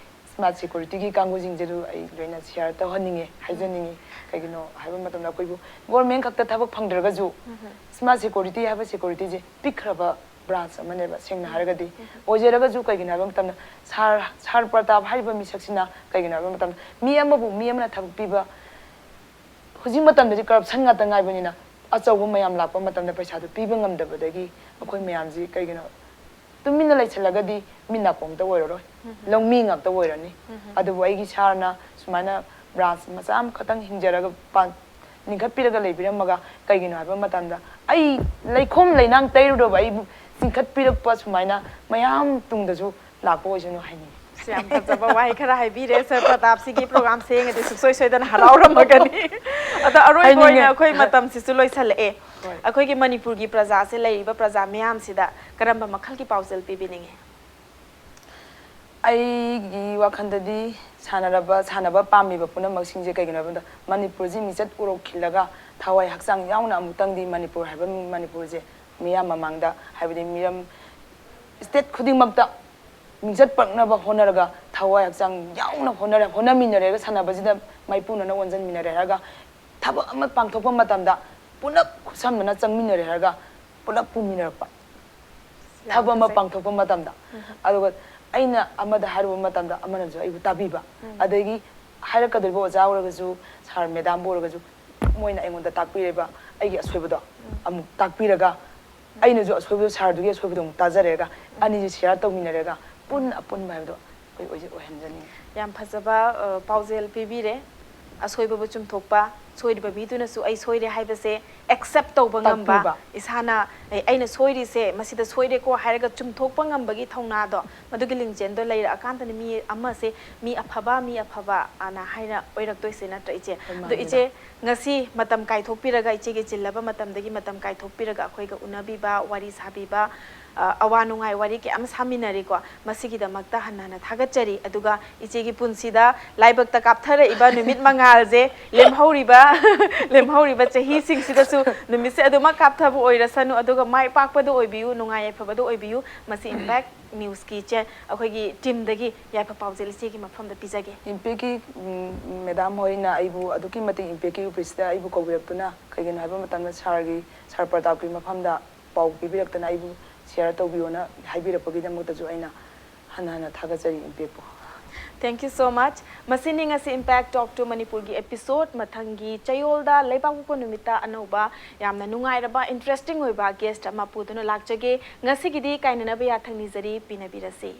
ꯁꯃꯥꯖ security ꯒꯤ ꯀꯥꯡꯕꯨꯁꯤꯡꯁꯤꯗ ꯑꯩ ꯂꯣꯏꯅ share ꯇꯧꯍꯟꯅꯤꯡꯉꯦ, ꯍꯥꯏꯖꯅꯤꯡꯉꯤ꯫ ꯀꯩꯒꯤꯅꯣ ꯍꯥꯏꯕ ꯃꯇꯝꯗ ꯑꯩꯈꯣꯏꯕꯨ government ꯈꯛꯇ ꯊꯕꯛ ꯐꯪꯗ꯭ꯔꯒꯁꯨ ꯎꯝ꯫ ꯁꯃꯥꯖ security ꯍꯥꯏꯕ security ꯁꯦ ꯄꯤꯛꯈ꯭ꯔꯕ branch ꯑꯃꯅꯦꯕ, ꯁꯦꯡꯅ ꯍꯥꯏꯔꯒꯗꯤ꯫ ꯎꯝ꯫ ꯑꯣꯏꯖꯔꯒꯁꯨ ꯀꯩꯒꯤꯅꯣ ꯍꯥꯏꯕ ꯃꯇꯝꯗ ꯁꯥꯔ, ꯁꯥꯔ ꯄ꯭ꯔꯇꯥꯞ ꯍꯥꯏꯔꯤꯕ ꯃꯤꯁꯛꯁꯤꯅ ꯀꯩꯒꯤꯅꯣ ꯍꯥꯏꯕ ꯃꯇꯝꯗ ꯃꯤ ꯑꯃꯕꯨ ꯃꯤ ꯑꯃꯅ ꯊꯕꯛ ꯄꯤꯕ ꯍꯧꯖꯤꯛ ꯃꯇꯝꯗꯗꯤ corruption ꯉꯥꯛꯇ ꯉꯥꯏꯕꯅꯤꯅ, ꯑꯆꯧꯕ ꯃꯌꯥꯝ ꯂꯥꯛꯄ ꯃꯇꯝꯗ ꯄꯩꯁꯥꯗꯨ ꯄꯤꯕ ꯉꯝꯗꯕꯗꯒꯤ ꯑꯩꯈꯣꯏ ꯃꯌꯥꯝꯁꯤ ꯀꯩꯒꯤꯅꯣ ꯇꯨꯃꯤꯟꯅ ꯂꯩꯁꯜꯂꯒꯗꯤ ꯃꯤ ꯅꯥꯀꯣꯡꯇ ꯑꯣꯏꯔꯔꯣꯏ, ꯎꯝ꯫ ꯂꯧꯃꯤ ꯉꯥꯛꯇ ꯑꯣꯏꯔꯅꯤ꯫ ꯎꯝ꯫ ꯑꯗꯨꯕꯨ ꯑꯩꯒꯤ ꯁꯥꯔꯅ ꯁꯨꯃꯥꯏꯅ branch ꯃꯆꯥ ꯑꯃꯈꯛꯇꯪ ꯍꯤꯡꯖꯔꯒ ꯄꯥꯟ-, ꯂꯤꯡꯈꯠꯄꯤꯔꯒ ꯂꯩꯕꯤꯔꯝꯃꯒ ꯀꯩꯒꯤꯅꯣ ꯍꯥꯏꯕ ꯃꯇꯝꯗ ꯑꯩ ꯂꯩꯈꯣꯝ ꯂꯩꯅꯥꯡ ꯇꯩꯔꯨꯔꯕ ꯑꯩꯕꯨ ꯆꯤꯡꯈꯠꯄꯤꯔꯛꯄ ꯁꯨꯃꯥꯏꯅ ꯃꯌꯥꯝ ꯇꯨꯡꯗꯁꯨ ꯂꯥꯛꯄ ꯑꯣꯏꯁꯅꯨ ꯍꯥꯏꯅꯤꯡꯉꯤ꯫ ꯑꯁ, ꯌꯥꯝ ꯐꯖꯕ ꯋꯥꯍꯩ ꯈꯔ ꯍꯥꯏꯕꯤꯔꯦ꯫ ꯁꯥꯔ ꯄ꯭ꯔꯇꯥꯞꯁꯤꯒꯤ program ꯁꯦ ꯌꯦꯡꯉꯗꯤ ꯁꯨꯡꯁꯣꯏ ꯁꯣꯏꯗꯅ ꯍꯔꯥꯎꯔꯝꯃꯒꯅꯤ꯫ ꯑꯗꯣ ꯑꯔꯣꯏꯕ ꯍꯥꯏꯅꯤꯡꯉꯦ꯫ ꯑꯣꯏꯅ ꯑꯩꯈꯣꯏ ꯃꯇꯝꯁꯤꯁꯨ ꯂꯣꯏꯁꯜꯂꯛꯑꯦ꯫ ꯍꯣꯏ꯫ ꯑꯩꯈꯣꯏꯒꯤ ꯃꯅꯤꯄꯨꯔꯒꯤ ꯄ꯭ꯔꯖꯥꯁꯦ, ꯂꯩꯔꯤꯕ ꯄ꯭ꯔꯖꯥ ꯃꯤꯌꯥꯝꯁꯤꯗ ꯀꯔꯝꯕ ꯃꯈꯜꯒꯤ ꯄꯥꯎꯖꯦꯜ ꯄꯤꯕꯤꯅꯤꯡꯉꯤ? ꯑꯩꯒꯤ ꯋꯥꯈꯜꯗꯗꯤ ꯁꯥꯟꯅꯔꯕ, ꯁꯥꯟꯅꯕ ꯄꯥꯝꯃꯤꯕ ꯄꯨꯝꯅꯃꯛꯁꯤꯡꯁꯦ ꯀꯩꯒꯤꯅꯣ ꯍꯥꯏꯕꯗ ꯃꯅꯤꯄꯨꯔꯁꯤ ꯃꯤꯡꯆꯠ ꯎꯔꯣꯛ ꯈꯤꯜꯂꯒ ꯊꯋꯥꯏ ꯍꯛꯆꯥꯡ ꯌꯥꯎꯅ ꯑꯃꯨꯛꯇꯪꯗꯤ ꯃꯅꯤꯄꯨꯔ ꯍꯥꯏꯕ ꯃꯅꯤꯄꯨꯔꯁꯦ ꯃꯤꯌꯥꯝ ꯃꯃꯥꯡꯗ, ꯍꯥꯏꯕꯗꯤ ꯃꯤꯔꯝ state ꯈꯨꯗꯤꯡꯃꯛꯇ ꯃꯤꯡꯆꯠ ꯄꯛꯅꯕ ꯍꯣꯠꯅꯔꯒ ꯊꯋꯥꯏ ꯍꯛꯆꯥꯡ ꯌꯥꯎꯅ ꯍꯣꯠꯅꯔ-, ꯍꯣꯠꯅꯃꯤꯟꯅꯔꯒ ꯁꯥꯟꯅꯕꯁꯤꯗ ꯃꯥꯏꯄꯨꯅꯅ ꯑꯣꯟꯁꯤꯟꯃꯤꯟꯅꯔꯦ ꯍꯥꯏꯔꯒ ꯊꯕꯛ ꯑꯃ ꯄꯥꯡꯊꯣꯛꯄ ꯃꯇꯝꯗ ꯄꯨꯂꯞ ꯈꯨꯠꯁꯝꯅꯅ ꯆꯪꯃꯤꯟꯅꯔꯦ ꯍꯥꯏꯔꯒ ꯄꯨꯂꯞ ꯄꯨꯃꯤꯟꯅꯔꯛꯄ꯫ ꯊꯕꯛ ꯑꯃ ꯄꯥꯡꯊꯣꯛꯄ ꯃꯇꯝꯗ꯫ ꯑꯗꯨꯒ ꯑꯩꯅ ꯑꯃꯗ ꯍꯥꯏꯔꯨꯕ ꯃꯇꯝꯗ ꯑꯃꯅꯁꯨ ꯑꯩꯕꯨ ꯇꯥꯕꯤꯕ꯫ ꯑꯗꯒꯤ ꯍꯥꯏꯔꯛꯀꯗꯧꯔꯤꯕ ꯑꯣꯖꯥ ꯑꯣꯏꯔꯒꯁꯨ, ꯁꯥꯔ ꯃꯦꯗꯥꯝꯕꯨ ꯑꯣꯏꯔꯒꯁꯨ, ꯃꯣꯏꯅ ꯑꯩꯉꯣꯟꯗ ꯇꯥꯛꯄꯤꯔꯤꯕ ꯑꯩꯒꯤ ꯑꯁꯣꯏꯕꯗꯣ ꯑꯃꯨꯛ ꯇꯥꯛꯄꯤꯔꯒ, ꯑꯩꯅꯁꯨ ꯑꯁꯣꯏꯕꯗꯣ, ꯁꯥꯔꯗꯨꯒꯤ ꯑꯁꯣꯏꯕꯗꯣ ꯑꯃꯨꯛ ꯇꯥꯖꯔꯦꯒ, ꯑꯅꯤꯁꯦ ꯁꯤꯌꯥꯔ ꯇꯧꯃꯤꯟꯅꯔꯒ ꯄꯨꯟꯅ ꯑꯄꯨꯟꯕ ꯍꯥꯏꯕꯗꯣ ꯑꯩꯈꯣꯏ ꯑꯣꯏꯖ-, ꯑꯣꯏꯍꯟꯖꯅꯤꯡꯉꯤ꯫ ꯌꯥꯝ ꯐꯖꯕ ꯑ, ꯄꯥꯎꯖꯦꯜ ꯄꯤꯕꯤꯔꯦ꯫ ꯑꯁꯣꯏꯕꯕꯨ ꯆꯨꯝꯊꯣꯛꯄ, ꯁꯣꯏꯔꯤꯕ ꯃꯤꯗꯨꯅꯁꯨ ꯑꯩ ꯁꯣꯏꯔꯦ ꯍꯥꯏꯕꯁꯦ ꯑꯦꯛꯁꯦꯞ ꯇꯧꯕ ꯉꯝꯕ, ꯇꯥꯛꯄꯤꯕ꯫ ꯏꯁꯥꯅ "ꯑꯦ, ꯑꯩꯅ ꯁꯣꯏꯔꯤꯁꯦ ꯃꯁꯤꯗ ꯁꯣꯏꯔꯦꯀꯣ" ꯍꯥꯏꯔꯒ ꯆꯨꯝꯊꯣꯛꯄ ꯉꯝꯕꯒꯤ ꯊꯧꯅꯥꯗꯣ, ꯃꯗꯨꯒꯤ ꯂꯤꯡꯖꯦꯜꯗꯣ ꯂꯩꯔꯛꯑꯀꯥꯟꯗꯅꯤ ꯃꯤ ꯑꯃꯁꯦ ꯃꯤ ꯑꯐꯕ, ꯃꯤ ꯑꯐꯕ ꯑꯅ ꯍꯥꯏꯅ ꯑꯣꯏꯔꯛꯇꯣꯏꯁꯦ, ꯅꯠꯇ꯭ꯔ ꯏꯆꯦ? ꯑꯗꯣ ꯃꯥꯅꯤꯗ꯫ ꯏꯆꯦ, ꯉꯁꯤ ꯃꯇꯝ ꯀꯥꯏꯊꯣꯛꯄꯤꯔꯒ, ꯏꯆꯦꯒꯤ ꯆꯤꯜꯂꯕ ꯃꯇꯝꯗꯒꯤ ꯃꯇꯝ ꯀꯥꯏꯊꯣꯛꯄꯤꯔꯒ ꯑꯩꯈꯣꯏꯒ ꯎꯅꯕꯤꯕ, ꯋꯥꯔꯤ ꯁꯥꯕꯤꯕ, ꯑ, ꯑꯋꯥ ꯅꯨꯡꯉꯥꯏ ꯋꯥꯔꯤ ꯀꯌꯥ ꯑꯃ ꯁꯥꯃꯤꯟꯅꯔꯦꯀꯣ, ꯃꯁꯤꯒꯤꯗꯃꯛꯇ ꯍꯟꯅ ꯍꯟꯅ ꯊꯥꯒꯠꯆꯔꯤ꯫ ꯑꯗꯨꯒ ꯏꯆꯦꯒꯤ ꯄꯨꯟꯁꯤꯗ ꯂꯥꯏꯕꯛꯇ ꯀꯥꯞꯊꯔꯛꯏꯕ ꯅꯨꯃꯤꯠ ꯃꯉꯥꯜꯁꯦ ꯂꯦꯝꯍꯧꯔꯤꯕ, ꯂꯦꯝꯍꯧꯔꯤꯕ ꯆꯍꯤꯁꯤꯡꯁꯤꯗꯁꯨ ꯅꯨꯃꯤꯠꯁꯦ ꯑꯗꯨꯃꯛ ꯀꯥꯞꯊꯕ ꯑꯣꯏꯔꯁꯅꯨ, ꯑꯗꯨꯒ ꯃꯥꯏ ꯄꯥꯛꯄꯗ ꯑꯣꯏꯕꯤꯌꯨ, ꯅꯨꯡꯉꯥꯏ ꯌꯥꯏꯐꯕꯗ ꯑꯣꯏꯕꯤꯌꯨ꯫ ꯃꯁꯤ ꯏꯝꯄꯦꯛ ꯅ꯭ꯌꯨꯁꯀꯤ ꯆꯦ-, ꯑꯩꯈꯣꯏꯒꯤ ꯇꯤꯝꯗꯒꯤ ꯌꯥꯏꯐ ꯄꯥꯎꯖꯦꯜ ꯏꯆꯦꯒꯤ ꯃꯐꯝꯗ ꯄꯤꯖꯒꯦ꯫ ꯏꯝꯄꯦꯛꯀꯤ, ꯎꯝ, ꯃꯦꯗꯥꯝ ꯍꯣꯏꯅ ꯑꯩꯕꯨ ꯑꯗꯨꯛꯀꯤ ꯃꯇꯤꯛ ꯏꯝꯄꯦꯛꯀꯤ ꯑꯣꯐꯤꯁꯇ ꯑꯩꯕꯨ ꯀꯧꯕꯤꯔꯛꯇꯨꯅ, ꯀꯩꯒꯤꯅꯣ ꯍꯥꯏꯕ ꯃꯇꯝꯗ ꯁꯥꯔꯒꯤ, ꯁꯥꯔ ꯄ꯭ꯔꯇꯥꯞꯀꯤ ꯃꯐꯝꯗ ꯄꯥꯎ ꯄꯤꯕꯤꯔꯛꯇꯅ ꯑꯩꯕꯨ ꯁꯤꯌꯥꯔ ꯇꯧꯕꯤꯌꯣꯅ ꯍꯥꯏꯕꯤꯔꯛꯄꯒꯤꯗꯃꯛꯇꯁꯨ ꯑꯩꯅ ꯍꯟꯅ ꯍꯟꯅ ꯊꯥꯒꯠꯆꯔꯤ ꯏꯝꯄꯦꯛꯄꯨ꯫ Thank you so much. ꯃꯁꯤꯅꯤ ꯉꯁꯤ Impact Talk to ꯃꯅꯤꯄꯨꯔꯒꯤ episode꯫ ꯃꯊꯪꯒꯤ ꯆꯌꯣꯜꯗ ꯂꯩꯕꯥꯛꯄꯣꯛꯄ ꯅꯨꯃꯤꯠꯇ ꯑꯅꯧꯕ ꯌꯥꯝꯅ ꯅꯨꯡꯉꯥꯏꯔꯕ, interesting ꯑꯣꯏꯕ guest ꯑꯃ ꯄꯨꯗꯨꯅ ꯂꯥꯛꯆꯒꯦ꯫ ꯉꯁꯤꯒꯤꯗꯤ ꯀꯥꯏꯅꯅꯕ ꯌꯥꯊꯪ ꯅꯤꯖꯔꯤ, ꯄꯤꯅꯕꯤꯔꯁꯤ꯫